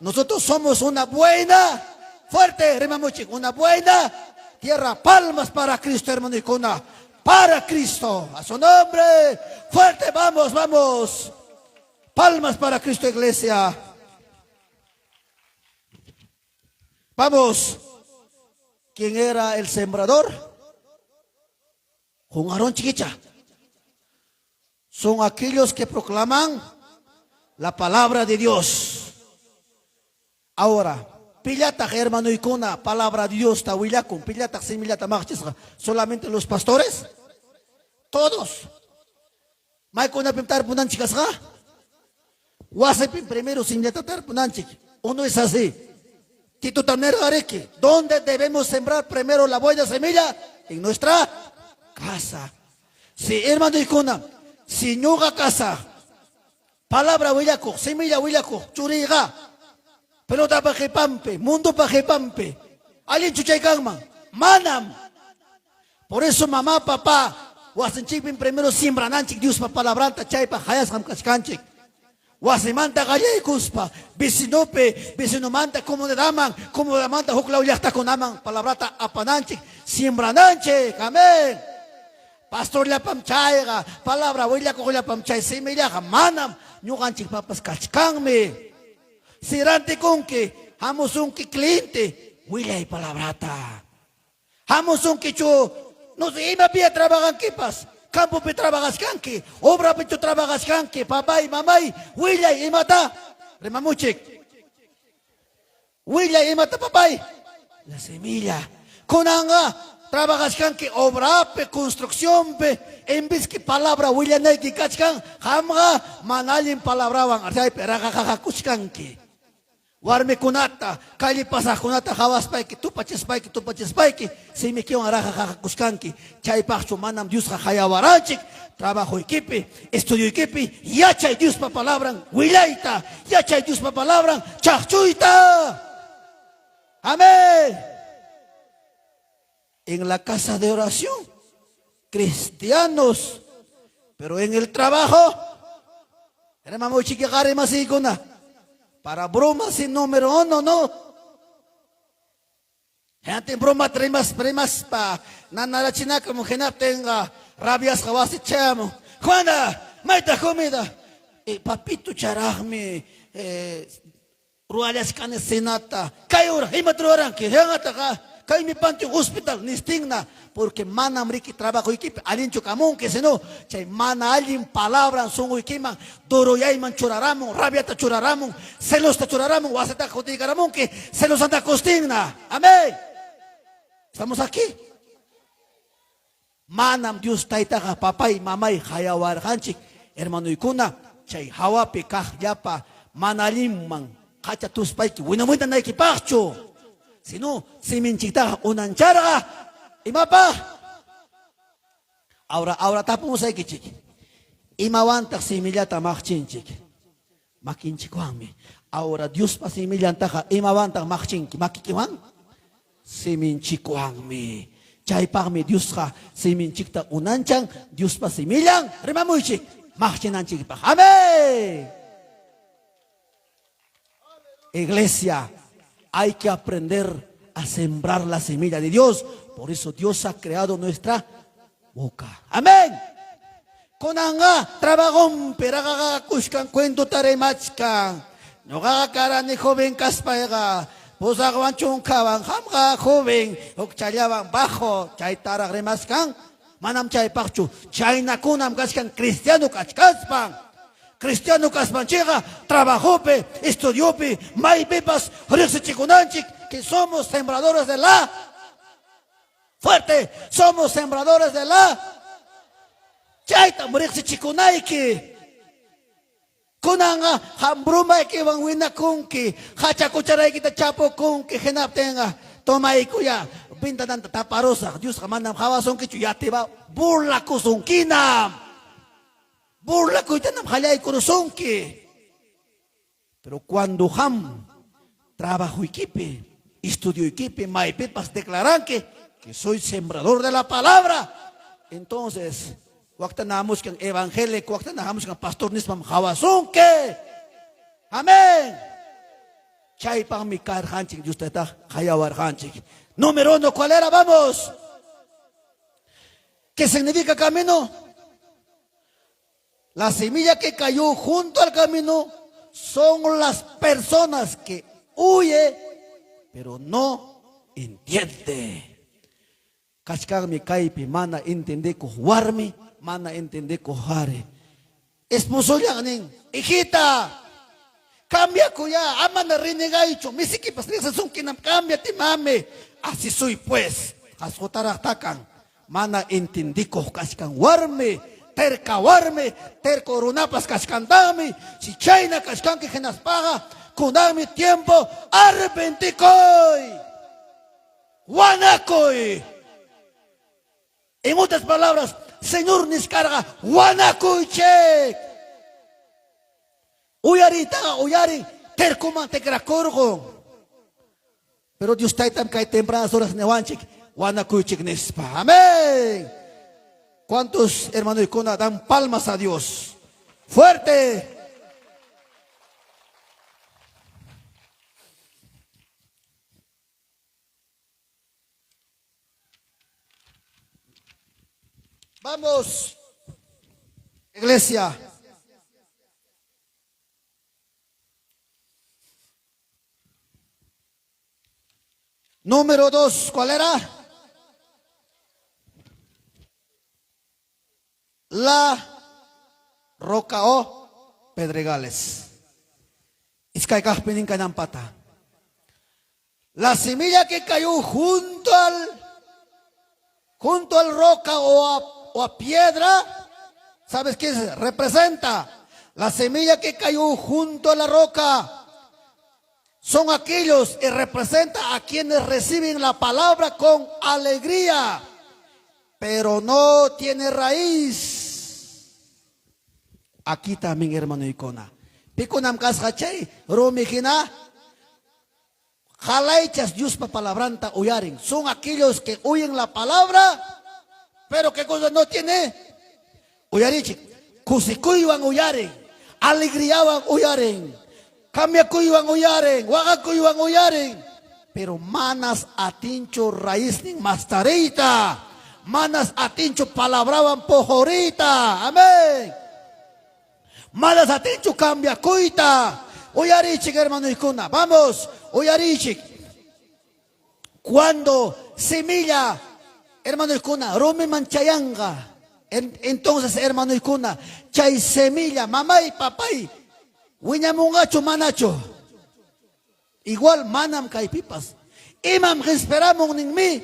Nosotros somos una buena, fuerte, rimamuchik, una buena tierra. Palmas para Cristo, hermano Para Cristo, a su nombre. Fuerte, vamos, vamos. Palmas para Cristo, iglesia. Vamos. ¿Quién era el sembrador? Juan Aarón Chiquicha. Son aquellos que proclaman la palabra de Dios. Ahora, pillataq hermanoykuna palabra Diosta willakun, pillataq simillata maqchisqa, solamente los pastores? Todos. Maykunapim tarpunanchik kasqa? Wasipim primero simillata tarpunanchik. Uno es así. Tito nirqa ¿dónde debemos sembrar primero la buena semilla? En nuestra casa. Si hermanoykuna, si ñuqa casa, palabra willakuq, semilla willakuq, churiyqa, pelotapa qipampi, mundopa qipampi, allinchu chay kanman? Manam. Por eso mamá, papá, wasinchikpim primero siembrananchik Diospa palabranta chaypaq qayasqam kachkanchik. Wasimanta qallaykuspa, vecinopi, vecinomanta comunidadman, comunidadmanta huklaw llaqtakunaman palabrata apananchik, siembrananchik. Amén. Pastorllapam chayqa, palabra willakuqllapam chay simillaqa manam ñuqanchikpapas kachkanmi. Si rantikunki, hamusunki cliente, willay palabrata. Hamusunkichu, no sé, imapia trabajankipas, campopi trabajashkanki, obrapichu trabajashkanki, papay, mamay, willay imata, rimamuchik. Willay imata, papay. La semilla. Kunanqa trabajashkanki obrapi, construccionpi, en vez que palabra willanayki kachkan, qamqa mana allin palabrawan chaypi raqaqaqakuchkanki. Warmikunata, calle pasaqkunata qawaspayki, tupachispayki, tupachispayki, simikiwan raqaqaqakuchkanki. Chaypaqchu manam Diosqa qayawaranchik, trabajoykipi, estudioykipi, yachay Diospa palabran willayta, yachay Diospa palabran chaqchuyta. Amén. En la casa de oración, cristianos, pero en el trabajo, masikuna, para bromas sin número uno, no. Gente broma rimas rimaspa nanarachinakamun hinaptinqa rabiasqa wasichamun. Juana, mayta comida. Papito charaqmi ruwallashkani cenata. Kay hora imata ruwaranki? Yanqataqa kaymi panteón hospital nistinna, porque manam riki trabajoykipi allinchu kamunki, sino chay mana allin palabran sunquykiman duruyayman churaramun, rabiata churaramun, celosta churaramun, wasitaqa kutiykaramunki, celosanta kustinna. Amén. Estamos aquí. Manam Dios taytaqa papay, mamay qayawarqanchik, hermanoykuna, chay hawapi kaqllapa mana allinman qacha tuspayki winamuytanaykipaqchu, sino siminchiktaqa unancharqa imapaq? Ahora, ahora tapumusaykichik, imawantaq simillata maqchinchik? Makinchikwanmi. Ahora Diospa simillantaqa imawantaq maqchinki? Makikiwan? Siminchikwanmi. Chaypaqmi Diosqa siminchikta unanchan, Diospa simillan rimamuychik maqchinanchikpaq. Amén. Iglesia, hay que aprender a sembrar la semilla de Dios. Por eso Dios ha creado nuestra boca. Amén. Kunanqa trabajonpi raqaqakushkan cuentota rimachkan. Ñuqaqa karani joven kaspayqa pusaqwan chunkawan qamqa joven huk challawan bajo chaytaraq rimaskan. Manam chaypaqchu chaynakunam kachkan cristiano kachkaspan. Cristiano kaspanchikqa trabajopi, estudiopi, maypipas riqsichikunanchik que somos sembradores de la fuerte, somos sembradores de la chaytam riqsichikunayki. Kunanqa qam brumaykiwan winakunki, hachakucharaykita chapukunki, hinaptinqa tomaykuya ventananta taparusaq. Diosqa manam qawasunkichu, ya te va burlakusunkinam. Burlakuytanam qallaykurusunki. Pero cuando qam trabajoykipi, estudioykipi, maypipas declaranki que soy sembrador de la palabra, entonces wakta namuskan evangélico, wakta namuskan pastor nispam qawasunki. Amén. Chaypaqmi karqanchik Dios tayta qayawarqanchik. Número uno, ¿cuál era? Vamos. ¿Qué significa camino? La semilla que cayó junto al camino son las personas que huye, pero no entiende. Kachkanmi kaypi mana entendekuq warmi, mana entendekuq qhari. Esposollan nin, Hijita, cambiakuyá, amana renegaychu, misikipas riqsisunkinam, cámbiate mami. Así soy pues. Qasqutaraq takan, mana entendikuq kachkan warmi, terca warmi, terco runapas kachkantaqmi, si chayna kachkanki hinaspaqa, kunanmi tiempo arrepentikuy, wanakuy. En otras palabras, Señor niskarqa wanakuychik. Uyariytaqa uyarin tercoman tikrakurqun. Pero Dios Taytam kay tempranas horas niwanchik wanakuychik nispa. Amén. ¿Cuántos hermanoykuna dan palmas a Dios? Fuerte. Vamos, iglesia. Número 2, ¿cuál era? La roca o pedregales. Iskay kaqpi nin kanampata. La semilla que cayó junto al roca o a piedra, ¿sabes qué representa? La semilla que cayó junto a la roca son aquellos y representa a quienes reciben la palabra con alegría, pero no tiene raíz. Aquí también, hermanoykuna. Pikunam kasqa chay rumi hina qalaychas Diospa palabranta uyarin. Son aquellos que oyen la palabra, pero que cosa no tiene. Uyarichik. Kusikuywan uyarin. Alegriawan uyarin. Cambiakuywan uyarin. Waqakuywan uyarin. Pero manas atinchu raíznin mastariyta. Manas atinchu palabrawan puquriyta. Amén. Manas atinchu cambiakuyta. Uyarichik, hermanoykuna. Vamos, uyarichik. Cuando semilla, hermanoykuna, rumiman chayanqa. Entonces, hermanoykuna, chay semilla, mamay, papay, wiñamunqachu manachu. Igual manam kaypipas. Imam qispiramun ninmi,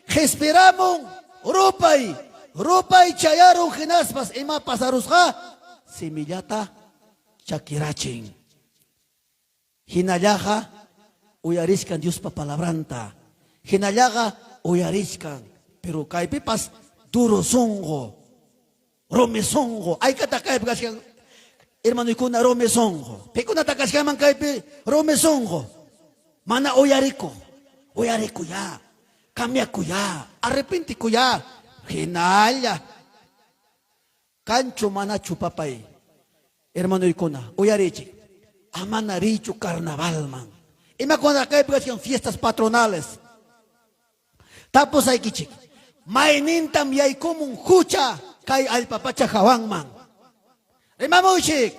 qispiramun rupay, rupay chayarun hinaspas ima pasarusqa semillata chakirachin. Hinallaqa uyarichkan Diospa palabranta. Hinallaqa uyarichkan, pero kaypipas duro sunqu, rumi sunqu. Haykataq kaypi kachkan hermanoykuna rumi sunqu? Pikunataq kachkanman kaypi rumi sunqu? Mana uyarikuq. Uyarikuyá, cambiakuyá, arrepentikuyá. Hinalla. Kanchu manachu papay? Hermanoykuna, uyarichik. Amana riychu carnavalman. Imakuna kaypi kachkan fiestas patronales. Tapusaykichik. Maynintam yaykumun hucha kay allpa pacha hawanman. Rimamuychik.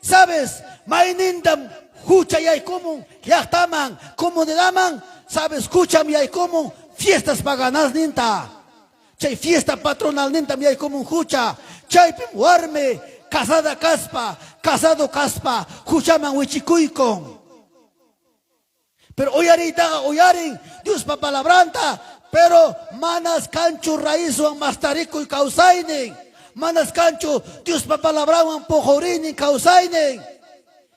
Sabes, maynintam hucha yaykumun llaqtaman, comunidadman, sabes, hucham yaykumun fiestas paganasninta. Chay fiesta patronalnintam yaykumun hucha. Chaypim warmi casada kaspa, casado kaspa, huchaman wichikuykun. Pero uyariytaqa uyarin Diospa palabranta, pero manas kanchu raizwan mastarikuy kawsaynin. Manas kanchu Diospa palabranwan puquriynin kawsaynin.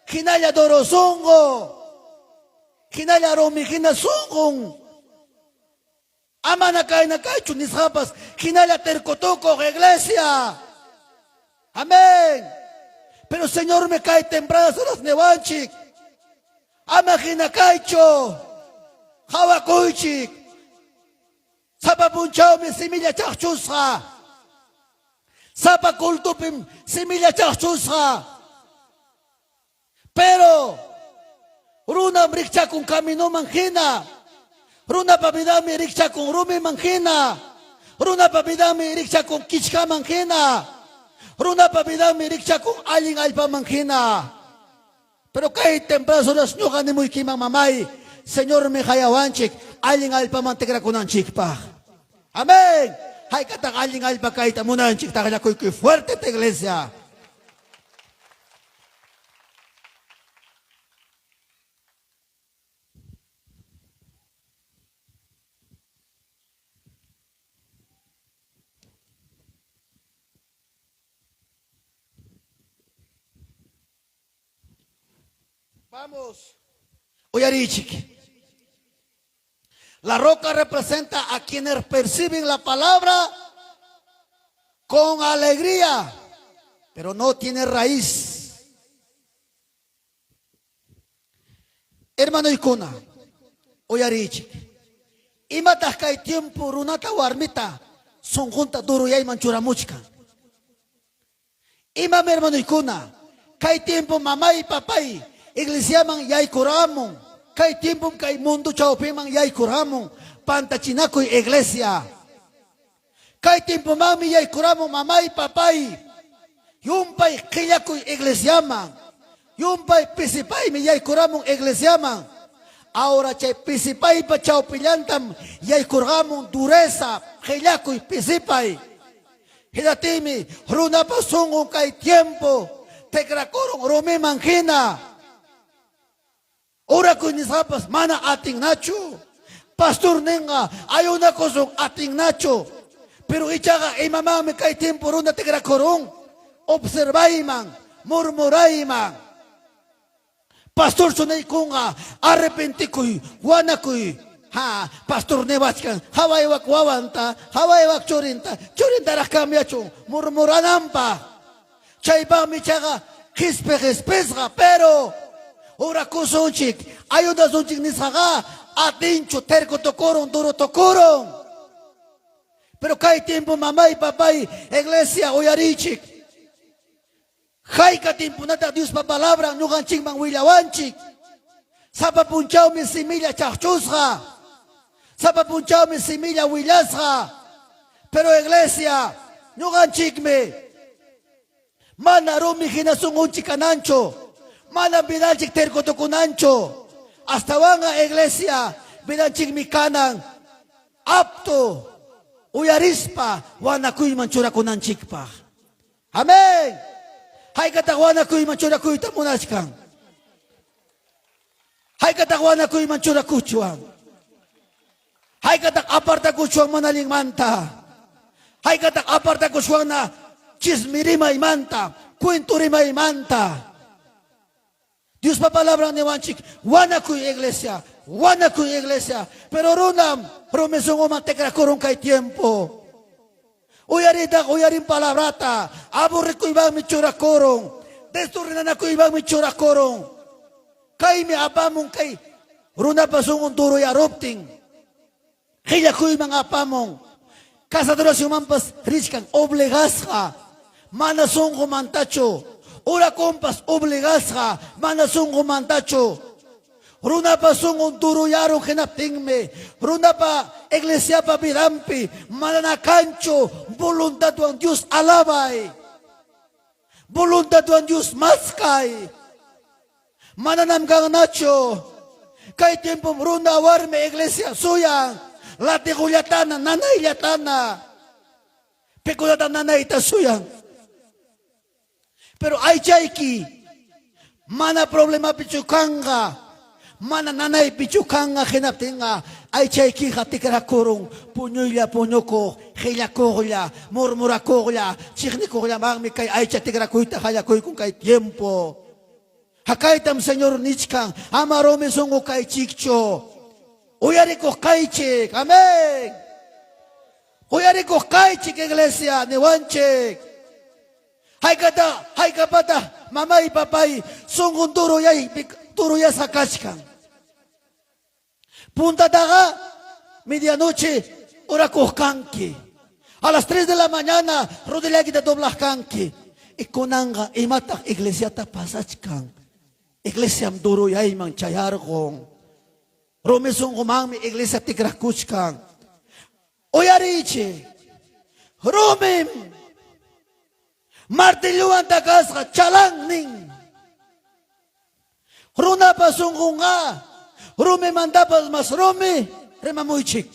Hinalla duro sunqu. Hinalla rumi hina sunqun. Amana kayna kaychu nisqapas hinalla terco tukuq iglesia. Amén. Pero Señor me kay tempranas horas niwanchik. Ama hina kaychu. Qawakuychik. Sapa punchawmi semilla chaqchusqa. Sapa cultupim semilla chaqchusqa. Pero runam rikchakun caminoman hina. Runapa vidanmi rikchakun rumiman hina. Runapa vidanmi rikchakun kichkaman hina. Runapa vidanmi rikchakun allin allpaman hina. Pero kay tempranas horas ñuqa nimuykiman mamay, Señormi qayawanchik allin allpaman tikrakunanchikpaq. Amén. Haykataq allin allpa kayta munanchik taqllakuykuy fuerte esta iglesia. Vamos. Uyariychik. La roca representa a quienes perciben la palabra con alegría, pero no tiene raíz. Hermanoykuna, uyariychik. Imataq kay tiempo runata warmita sunqunta duruyayman churamuchkan? Imam hermanoykuna, kay tiempo mamay papay iglesiaman yaykuramun, kay tiempom kay mundo chawpiman yaykuramun pantachinakuy iglesia. Kay tiempomanmi yaykuramun mamay papay yumpay qillakuy iglesiaman, yumpay pisipaymi yaykuramun iglesiaman. Ahora chay pisipaypa chawpillantam yaykurqamun dureza, qillakuy, pisipay. Hinaptinmi runapa sunqun kay tiempo tikrakurun rumiman hina. Orakuy nisqapas mana atinnachu. Pastor ninqa ayunakusun atinnachu. Pero ichaqa imamanmi kay tiempo runa tikrakurun? Observayman, murmurayman. Pastorchu niykunqa, arrepentikuy, wanakuy. Ha, pastor niwachkan, hawaywak wawanta, hawaywak churinta, churintaraq cambiachun murmurananpaq. Chaypaqmi ichaqa qispi qispisqa, pero orakusunchik, ayudasunchik nisqaqa atinchu, terco tukurun, duro tukurun. Pero kay tiempo mamay, papay, iglesia uyariychik. Hayka timpunataq Diospa palabran ñuqanchikman willawanchik? Sapa punchawmi similla chaqchusqa. Sapa punchawmi similla willasqa. Pero iglesia, ñuqanchikmi mana rumi hina sunqunchik kananchu. Manam vidanchik terco tukunanchu. Astawanqa iglesia, vidanchikmi kanan apto uyarispa wanakuyman churakunanchikpaq. Amén. Haykataq wanakuyman churakuyta munachkan? Haykataq wanakuyman churakuchwan? Haykataq apartakuchwan mana allinmanta? Haykataq apartakuchwanna chismi rimaymanta, cuento rimaymanta? Diospa palabran niwanchik, wanakuy iglesia, wanakuy iglesia, pero runam rumi sunquman tikrakurun kay tiempo. Uyaritaq uyarin palabrata, aburrikuymanmi churakurun, destornanakuymanmi churakurun. Kaymi apamun kay runapa sunqun duruyaruptin. Qillakuyman apamun, casadoracionmanpas richkan obligasqa, mana sunqumantachu, orakunpas obligasqa, mana sunqumantachu. Runapa sunqun duruyarun hinaptinmi, runapa iglesiapa vidanpi manana kanchu voluntadwan Dios alabay, voluntadwan Dios maskay. Mananam kannachu. Kay tiempom runa warmi iglesia suyan latigollatana, nanayllatana. Pikunata nanayta suyan. Pero aychayki mana problemapichu kanqa, mana nanaypichu kanqa hinaptinqa aychaykiqa tikrakurun puñuylla puñukuq, qillakuqlla, murmurakuqlla, chiqnikuqllamanmi kay aycha tikrakuyta qallakuykun kay tiempo. Hakaytam Señor nichkan, ama rumi sunqu kaychikchu. Uyarikuq kaychik. Amén. Uyarikuq kaychik iglesia niwanchik. Haykata, haykapata mamay papay sunqun duruyay duruyasqa kachkan. Puntataqa medianoche orakuq kanki. A las 3 de la mañana rodillaykita doblaq kanki. Y kunanqa imataq iglesiata pasachkan? Iglesiam duruyayman chayarqun. Rumi sunqumanmi iglesia tikrakuchkan. Uyariychik. Rumim martillowan takasqa chalan nin. Runapa sunqunqa rumimantapas mas rumi rimamuychik.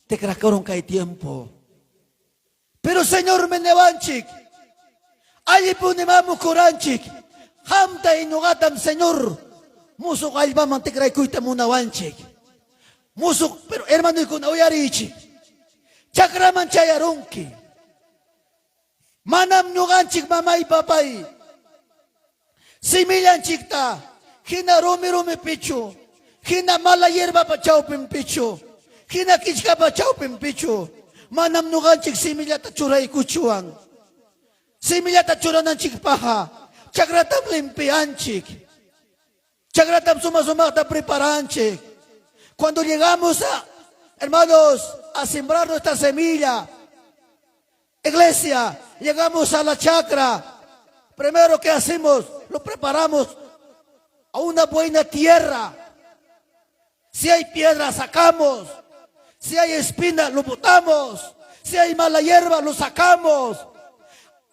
Tikrakurun kay tiempo. Pero Señormi niwanchik, allipuni mamukuranchik, qamta y ñuqatam Señor musuq allpaman tikraykuyta munawanchik. Musuq, pero hermanoykuna uyariychik. Chakraman chayarunki. Manam ñuqanchik mamay papay simillanchikta Hina rumi rumipichu, hina mala hierbapa chawpinpichu, hina kichkapa chawpinpichu, manam ñuqanchik simillata churaykuchwan. Simillata churananchikpaqqa chakratam limpianchik. Chakratam suma-sumaqta preparanchik. Cuando llegamos a, hermanos, a sembrar nuestra semilla, iglesia, llegamos a la chacra, primero que hacemos, lo preparamos a una buena tierra. Si hay piedra, sacamos. Si hay espina, lo botamos. Si hay mala hierba, lo sacamos.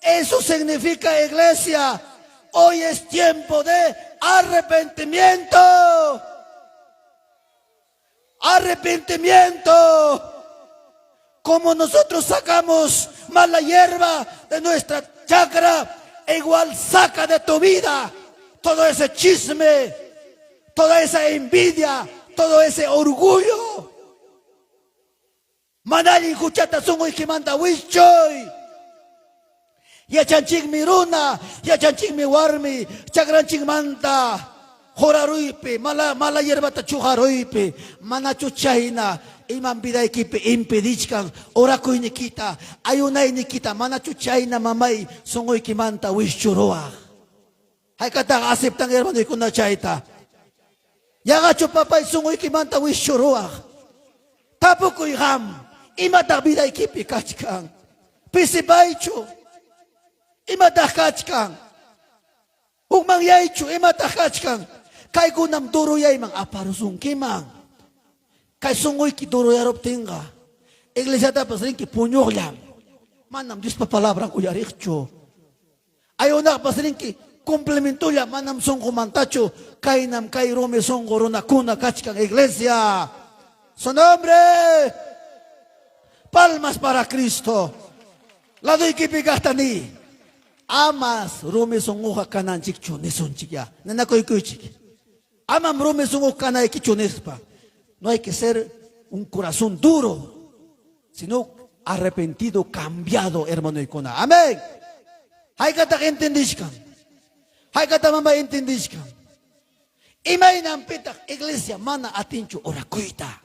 Eso significa, iglesia, hoy es tiempo de arrepentimiento. Arrepentimiento. Como nosotros sacamos mala hierba de nuestra chacra, igual saca de tu vida todo ese chisme, toda esa envidia, todo ese orgullo. Mana allin huchata sunquykimanta wischuy. Yachanchikmi runa, yachanchikmi warmi, chakranchikmanta quraruypi, mala, mala hierbata chuqaruypi, manachu chayna imam vidaykipi impedichkan orakuynikita, ayunaynikita, manachu chayna mamay sunquykimanta wischuruwaq. Haykataq aceptan hermanoykuna chayta? Yaqachu papay sunquykimanta wischuruwaq? Tapukuy qam, imataq vidaykipi kachkan? Pisipaychu? Imataq kachkan? Hukmanyaychu? Imataq kachkan? Kaykunam duruyayman aparusunkiman. Kay sunquyki duruyaruptinqa, iglesiatapas rinki puñuqllam. Manam Diospa palabran uyariqchu. Ayunaqpas rinki cumplimientolla manam sunqumantachu kaynam kay rumi sunqu runakuna kachkan iglesia. Su nombre. Palmas para Cristo. Ladoykipi kaqta niy. Amas rumi sunquqa kananchikchu nisunchik ya. Ninakuykuychik. Amam rumi sunqu kanaykichu nispa. No hay que ser un corazón duro, sino arrepentido, cambiado, hermanoykuna. Amén. Haykataq entendishkan? Haykataq mama entendishkan? Imaynanpitaq iglesia mana atinchu orakuyta?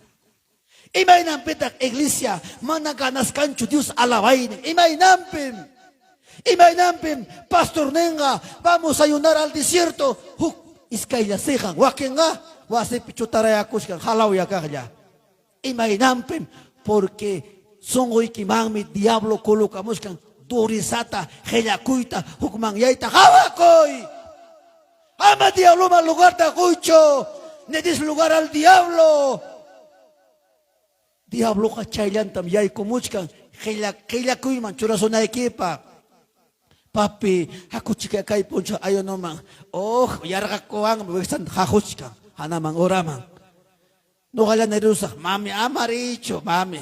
Imaynanpitaq iglesia mana ganaskanchu Dios alabaynin? Imaynanpim? Imaynanpim pastorninqa vamos a ayunar al desierto huk iskaylla siqan wakinqa wasipi chutarayakushkan halawya kaqlla. Imaynanpim? Porque sunquykimanmi diablo colocamushkan durizata, qillakuyta, hukmanyayta. Qawakuy! Ama diabloman lugarta quychu, ni des lugar al diablo. Diabloqa chayllantam yaykumuchkan qilla qillakuyman churasunaykipaq. Papi, hakuchik kay punchaw ayunoman. Oh, yarqakuwanmi wiksanta haquchkan hanaman uraman. Ñuqalla nirusaq, mami, ama riychu, mami.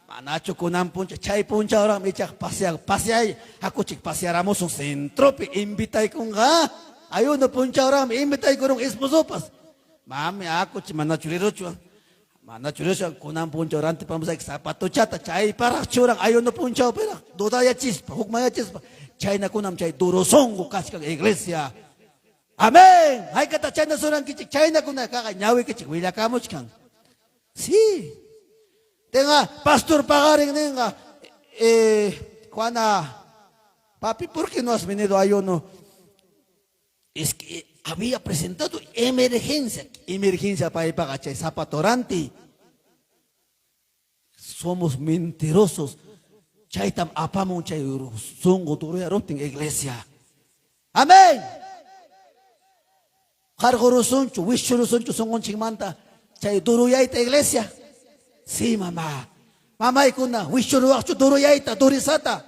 Manachu kunan punchaw, chay punchawraqmi ichaqa paseaq, paseay, hakuchik pasearamusun centropi, invitaykunqa. Ayuno punchawraqmi invitaykurun esposopas. Mami, hakuchik, manachu riruchwan. Manachu riruchwan, kunan punchaw rantipamusayki zapatochata, chayparaq churan ayuno punchawpiraq, dudayachispa, hukmanyachispa. Chaynakunam chay duro sunqu kachkan iglesia. Amén. Haykataq chayna surankichik, chaynakunakaqa ñawikichik willakamuchkan. Sí. Tenga, pastor pagarin ninqa, eh, Juana, papi, ¿por qué no has venido ayuno? Es que había presentado emergencia. Emergencia paypaqa chay zapato ranti. Somos mentirosos. Chaytam apamun chay sunqu duruyaruptin iglesia. Amén. Qarqurusunchu, wischurusunchu sunqunchikmanta chay duruyayta iglesia. Sí, mamá. Mamaykuna, wischuruwaqchu duruyayta, durizata.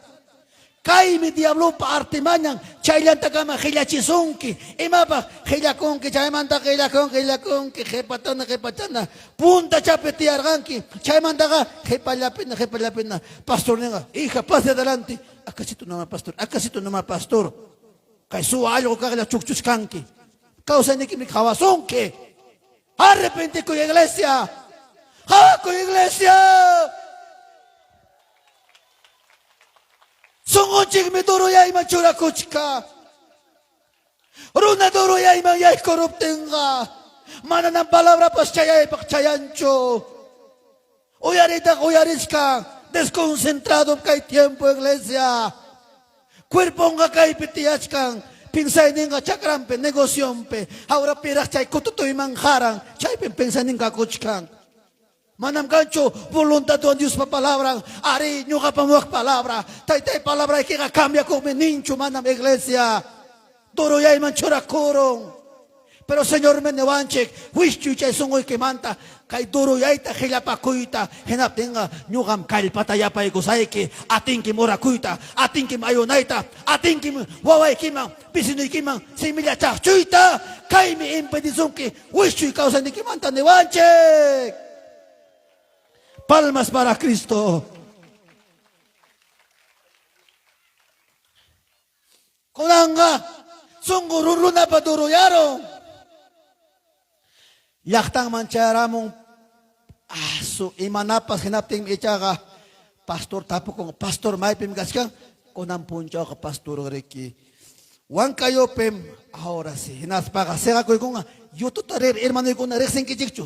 Kaymi diablopa artimañan, chayllantakama qillachisunki. Imapaq qillakunki, chaymanta qillakunki, qillakunki, qipatana, qipachana, puntachapi tiyarqanki, chaymantaqa qipallapina, qipallapina. Pastor ninqa, hija, pase adelante. Acasito noma pastor, acasito noma pastor. Kay suwa allqu kaqlla chukchuchkanki. Kawsaynikimi qawasunki. Arrepentikuy iglesia. Qawakuy iglesia. Sunqunchikmi duruyayman churakuchka. Runa duruyayman yaykuruptinqa mananam palabrapas chayaypaq chayanchu. Uyariytaq uyarichkan desconcentradom kay tiempo iglesia. Cuerponqa kaypi tiyachkan, piensayninqa chakranpi, negocionpi, ahora piraq chay kututuyman qaran, chaypim pensaynin kakuchkan. Manam kanchu voluntadwan Diospa palabran, arí, ñuqapam wak palabra, taytay palabraykiqa cambiakuqmi ninchu, manam iglesia. Duruyayman churakurun. Pero Señormi niwanchik, Wischuy chay sunquykimanta kay duruyayta qillapakuyta, hinaptinqa ñuqam kallpata yapaykusayki, atinkim orakuyta, atinkim ayunayta, atinkim wawaykiman, vecinoykiman similla chaqchuyta, kaymi impedisunki wischuy kawsaynikimanta niwanchik. Palmas para Cristo. Kunanqa sunqu runapa duruyarun. Llaqtanman chayaramun asu imanapas hinaptinmi ichaqa pastor tapukun, pastor maypim kachkan? Kunan punchawqa pastor riki Huancayopim, ahora sí. Hinaspaqa seqakuykunqa yututa rir hermanoykuna riqsinkichikchu?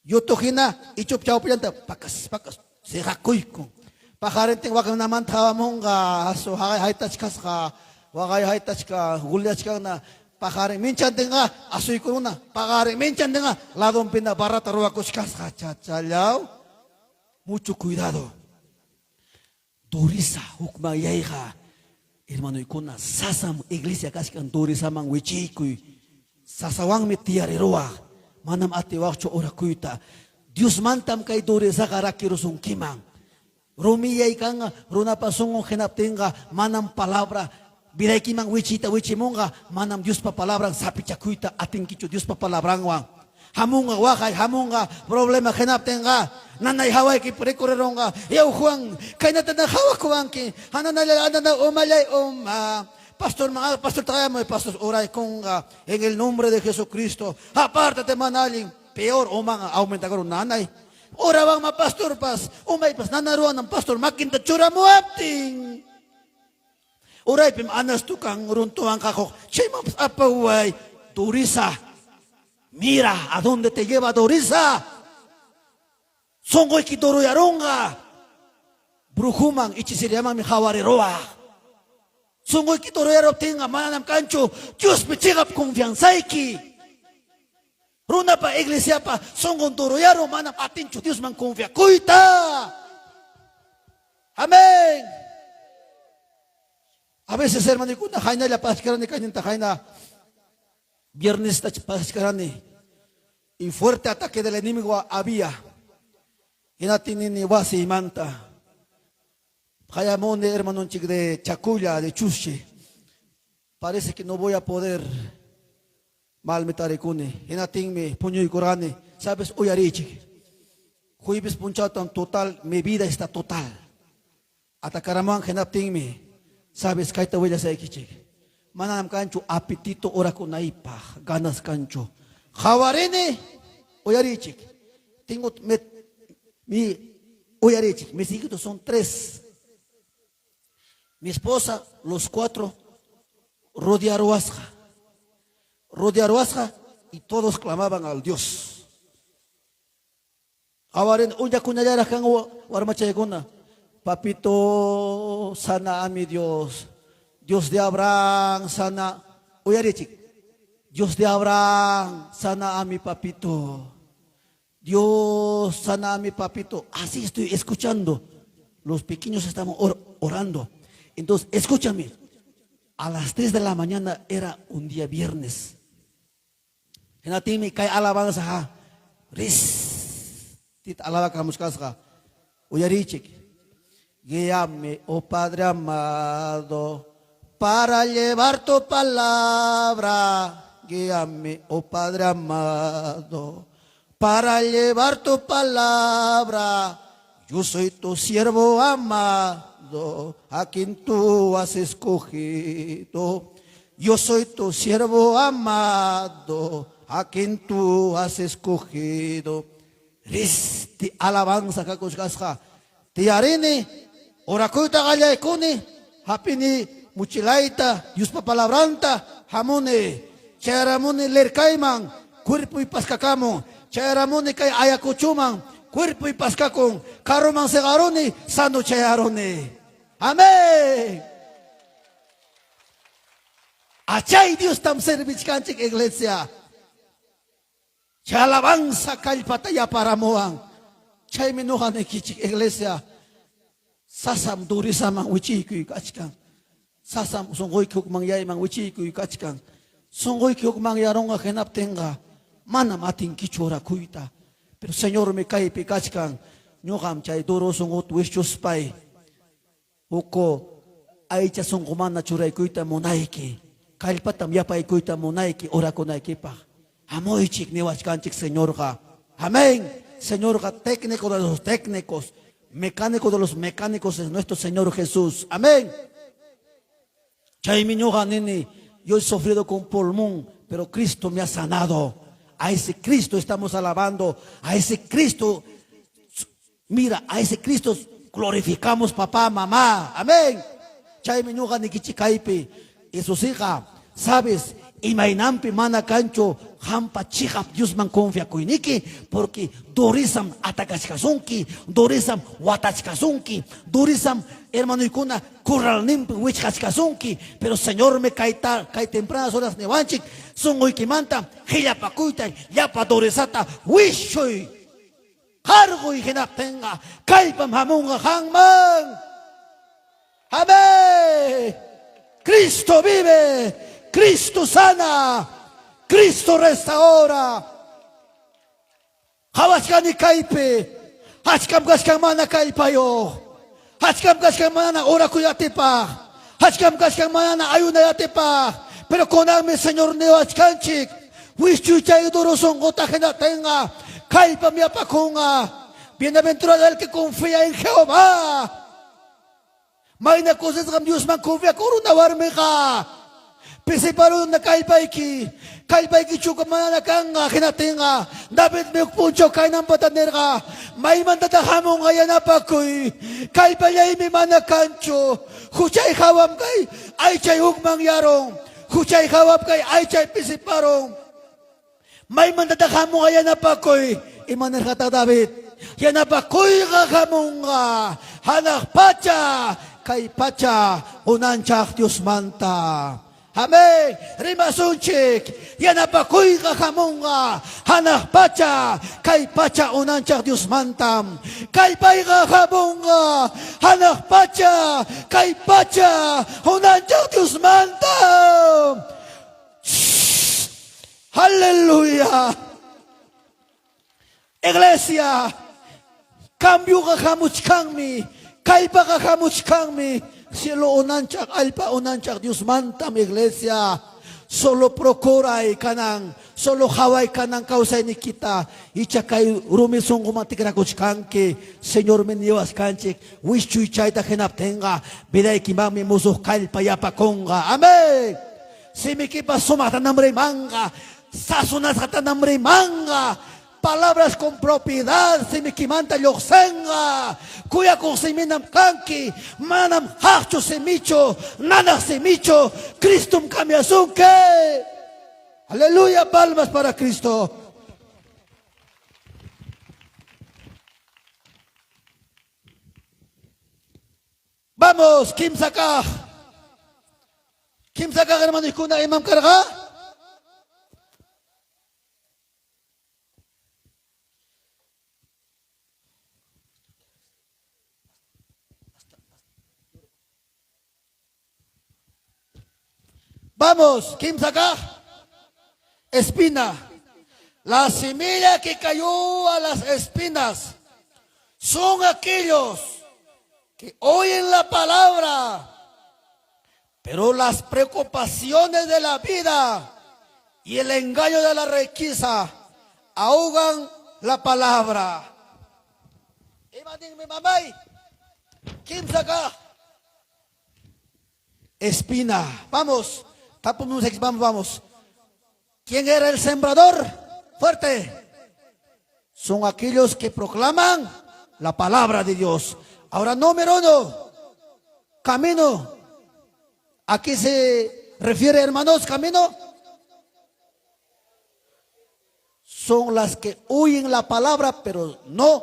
Yutu hina ichup chawpillanta pakas pakas siqakuykun. Paqarintin wakinamanta hawamunqa asu haqay haytachkasqa waqay haytachka gulyachkanna paqarin minchantinqa asuykuruna paqarin minchantinqa ladonpina barrata ruwakuchkasqa chachallaw mucho cuidado. Durisa hukmanyayqa, hermanoykuna, sasam iglesia kachkan durisaman wichiykuy. Sasawanmi tiyariruwaq, manam atiwaqchu orakuyta. Diosmantam kay durisaqa rakirusunkiman. Rumiyay kanqa runapa sunqun hinaptinqa manam palabra vidaykiman wichiyta wichimunqa, manam Diospa palabran sapichakuyta atinkichu Diospa palabranwan. Hamunqa waqay, hamunqa problema hinaptinqa nanay hawayki recorrerunqa. Yaw Juan, kaynatana hawakuwanki. Hananalla anana umallay uma. Pastorman, ah, pastor qayamuy, pastor oraykunqa en el nombre de Jesucristo. Apártate mana allin, peor umanqa aumentakurun nanay. Orawanma pastorpas, umaypas nanaruwanam pastor makinta churamuwaptin. Uraypim anastukan runtuwan qaquq, chaymanpas apaway durisa. Mira a dónde te lleva durisa. Sunquyki duruyarunqa. Brujuman hechiceriamanmi qawariruwaq. Sunquyki duruyaruptinqa mananam kanchu Diospi chiqap confianzayki. Runapa iglesiapa sunqun duruyarun manam atinchu Diosman confiakuyta. Amén. A veces hermanokuna haynalla pasachkarani kayninta hayna viernesta pasachkarani y fuerte ataque del enemigo había. Hinaptin nini wasiymanta qayamuni hermanonchik de Chaculla, de Chuschi. Parece que no voy a poder. Malmi tarikuni. Hinaptinmi puñuykurqani. Sabes, uyariychik. Jueves punchawtam total, mi vida está total. Atacaramuwan hinaptinmi, sabes, kayta willasaykichik. Mananam kanchu apetito orakunaypaq, ganas kanchu. Qawarini, uyariychik. Tengo, me, mi, uyariychik, mis hijitos son tres. Mi esposa, los cuatro, rodearuwasqa. Rodearuwasqa y todos clamaban al Dios. Qawarin uñakunallaraq kan warmachaykuna. Papito, sana a mi Dios. Dios de Abraham, sana. Uyarichik. Dios de Abraham, sana a mi papito. Dios, sana a mi papito. Así estoy escuchando. Los pequeños estaban orando. Entonces, escúchame. A las 3 de la mañana era un día viernes. Hinaptinmi kay alabanza ha ris tita alabakamuchkasqa. Uyariychik. Guíame, oh Padre amado, para llevar tu palabra. Guíame, oh Padre amado, para llevar tu palabra. Yo soy tu siervo amado, a quien tú has escogido. Yo soy tu siervo amado, a quien tú has escogido. Risti alabanza kakuchkasqa. Tiyarini, orakuyta qallaykuni, hapini. muchilayta, Diospa palabranta, hamuni. Chayaramuni lerkayman, cuerpoy paskakamun. Chayaramuni kay Ayacuchoman, cuerpoy paskakun. Carroman seqaruni, sano chayaruni. Amén. Achay Diostam servichkanchik iglesia. Chay alabanza kallpata yaparamuwan. Chaymi ñuqa nikichik iglesia, sasam durizaman wichiykuy kachkan. Sasam sunquyki hukmanyayman wichiykuy kachkan. Sunquyki hukmanyarunqa hinaptinqa manam atinkichu orakuyta. Pero Señormi kaypi kachkan. Ñuqam chay duro sunquta wischuspay Uku aycha sunqumana churaykuyta munayki, kallpatam yapaykuyta munayki orakunaykipaq. Hamuychik niwachkanchik Señorqa. Amén. Señorqa técnico de los técnicos, mecánico de los mecánicos es nuestro Señor Jesús. Amén. Chaymi ñuqa nini, yo he sufrido con pulmón, pero Cristo me ha sanado. A ese Cristo estamos alabando, a ese Cristo, mira, a ese Cristo glorificamos papá, mamá. Amén. Chaymi ñuqa nikichik kaypi, Jesusiqa, sabes, imaynanpi mana kanchu qampa chiqap Diosman confiakuyniki, porque durizam atacachkasunki, durizam watachkasunki, durizam hermanoykuna corralninpi wichqachkasunki, pero Señormi kayta kay tempranas horas niwanchik, sunquykimanta qillapakuyta llapa durezata wischuy, qarquy, hinaptinqa kallpam hamunqa qanman. Amén. Cristo vive, Cristo sana, Cristo restaura. Qawachkani kaypi, achkam kachkan mana kallpayuq, achkam kachkan mana orakuy atipaq, achkam kachkan mana ayunay atipaq, pero kunanmi Señor niwachkanchik, wischuy chay duro sunquta hinaptinqa kallpam yapakunqa. Bienaventurado el que confía en Jehová. Mayna kusisqam Diosman confiakuq runa warmiqa. Pisiparuna kallpayki, kallpaykichuqa manana kanqa. Hinaptinqa Davidmi huk punchaw kaynanpata nirqa, Maymantataq hamunqa yanapakuy? Kallpallaymi mana kanchu. Huchay hawam kay aychay hukmanyarun. Huchay hawam kay aychay pisiparun. Maymantataq hamunqa yanapakuy? Ima nirqataq David? Yanapakuyqa hamunqa hanaq pacha, kay pacha unanchaq Diosmanta. Amén. Rimasunchik. Yanapakuyqa hamunqa hanaq pacha, kay pacha unanchaq Diosmantam. Kallpayqa hamunqa hanaq pacha, kay pacha unanchaq Diosmantam. Aleluya. Iglesia, cambioqa hamuchkanmi, kallpaqa hamuchkanmi, cielo unanchaq, allpa unanchaq Diosmantam, iglesia. Solo procuray kanan, solo qaway kanan kawsaynikita, icha kay rumi sunquman tikrakuchkanki. Señormi niwaskanchik, wischuy chayta hinaptinqa, vidaykimanmi musuq kallpa yapakunqa. Amén. Simikipas sumaqtanam rimanqa, sazonasqatanam rimanqa, palabras con propiedad simikimanta lluqsinqa. Kuyakuq siminam kanki, manam haqchu simichu, nanaq simichu, Cristom cambiasunki. Aleluya, palmas para Cristo. Vamos, kimsa kaq. Kimsa kaq hermanoykuna imam karqa? Vamos, kimsa kaq. Espina. La semilla que cayó a las espinas son aquellos que oyen la palabra, pero las preocupaciones de la vida y el engaño de la riqueza ahogan la palabra. Ima ninmi mamay? Kimsa kaq. Espina. Vamos, vamos, vamos. ¿Quién era el sembrador? Fuerte. Son aquellos que proclaman la palabra de Dios. Ahora, número 1, camino. ¿A qué se refiere, hermanos, camino? Son las que oyen la palabra, pero no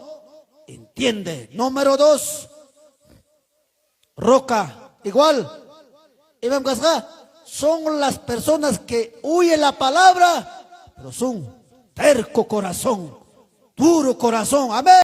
entienden. Número 2, roca, igual. Imam kasqa, son las personas que oyen la palabra, pero son terco corazón, duro corazón. Amén.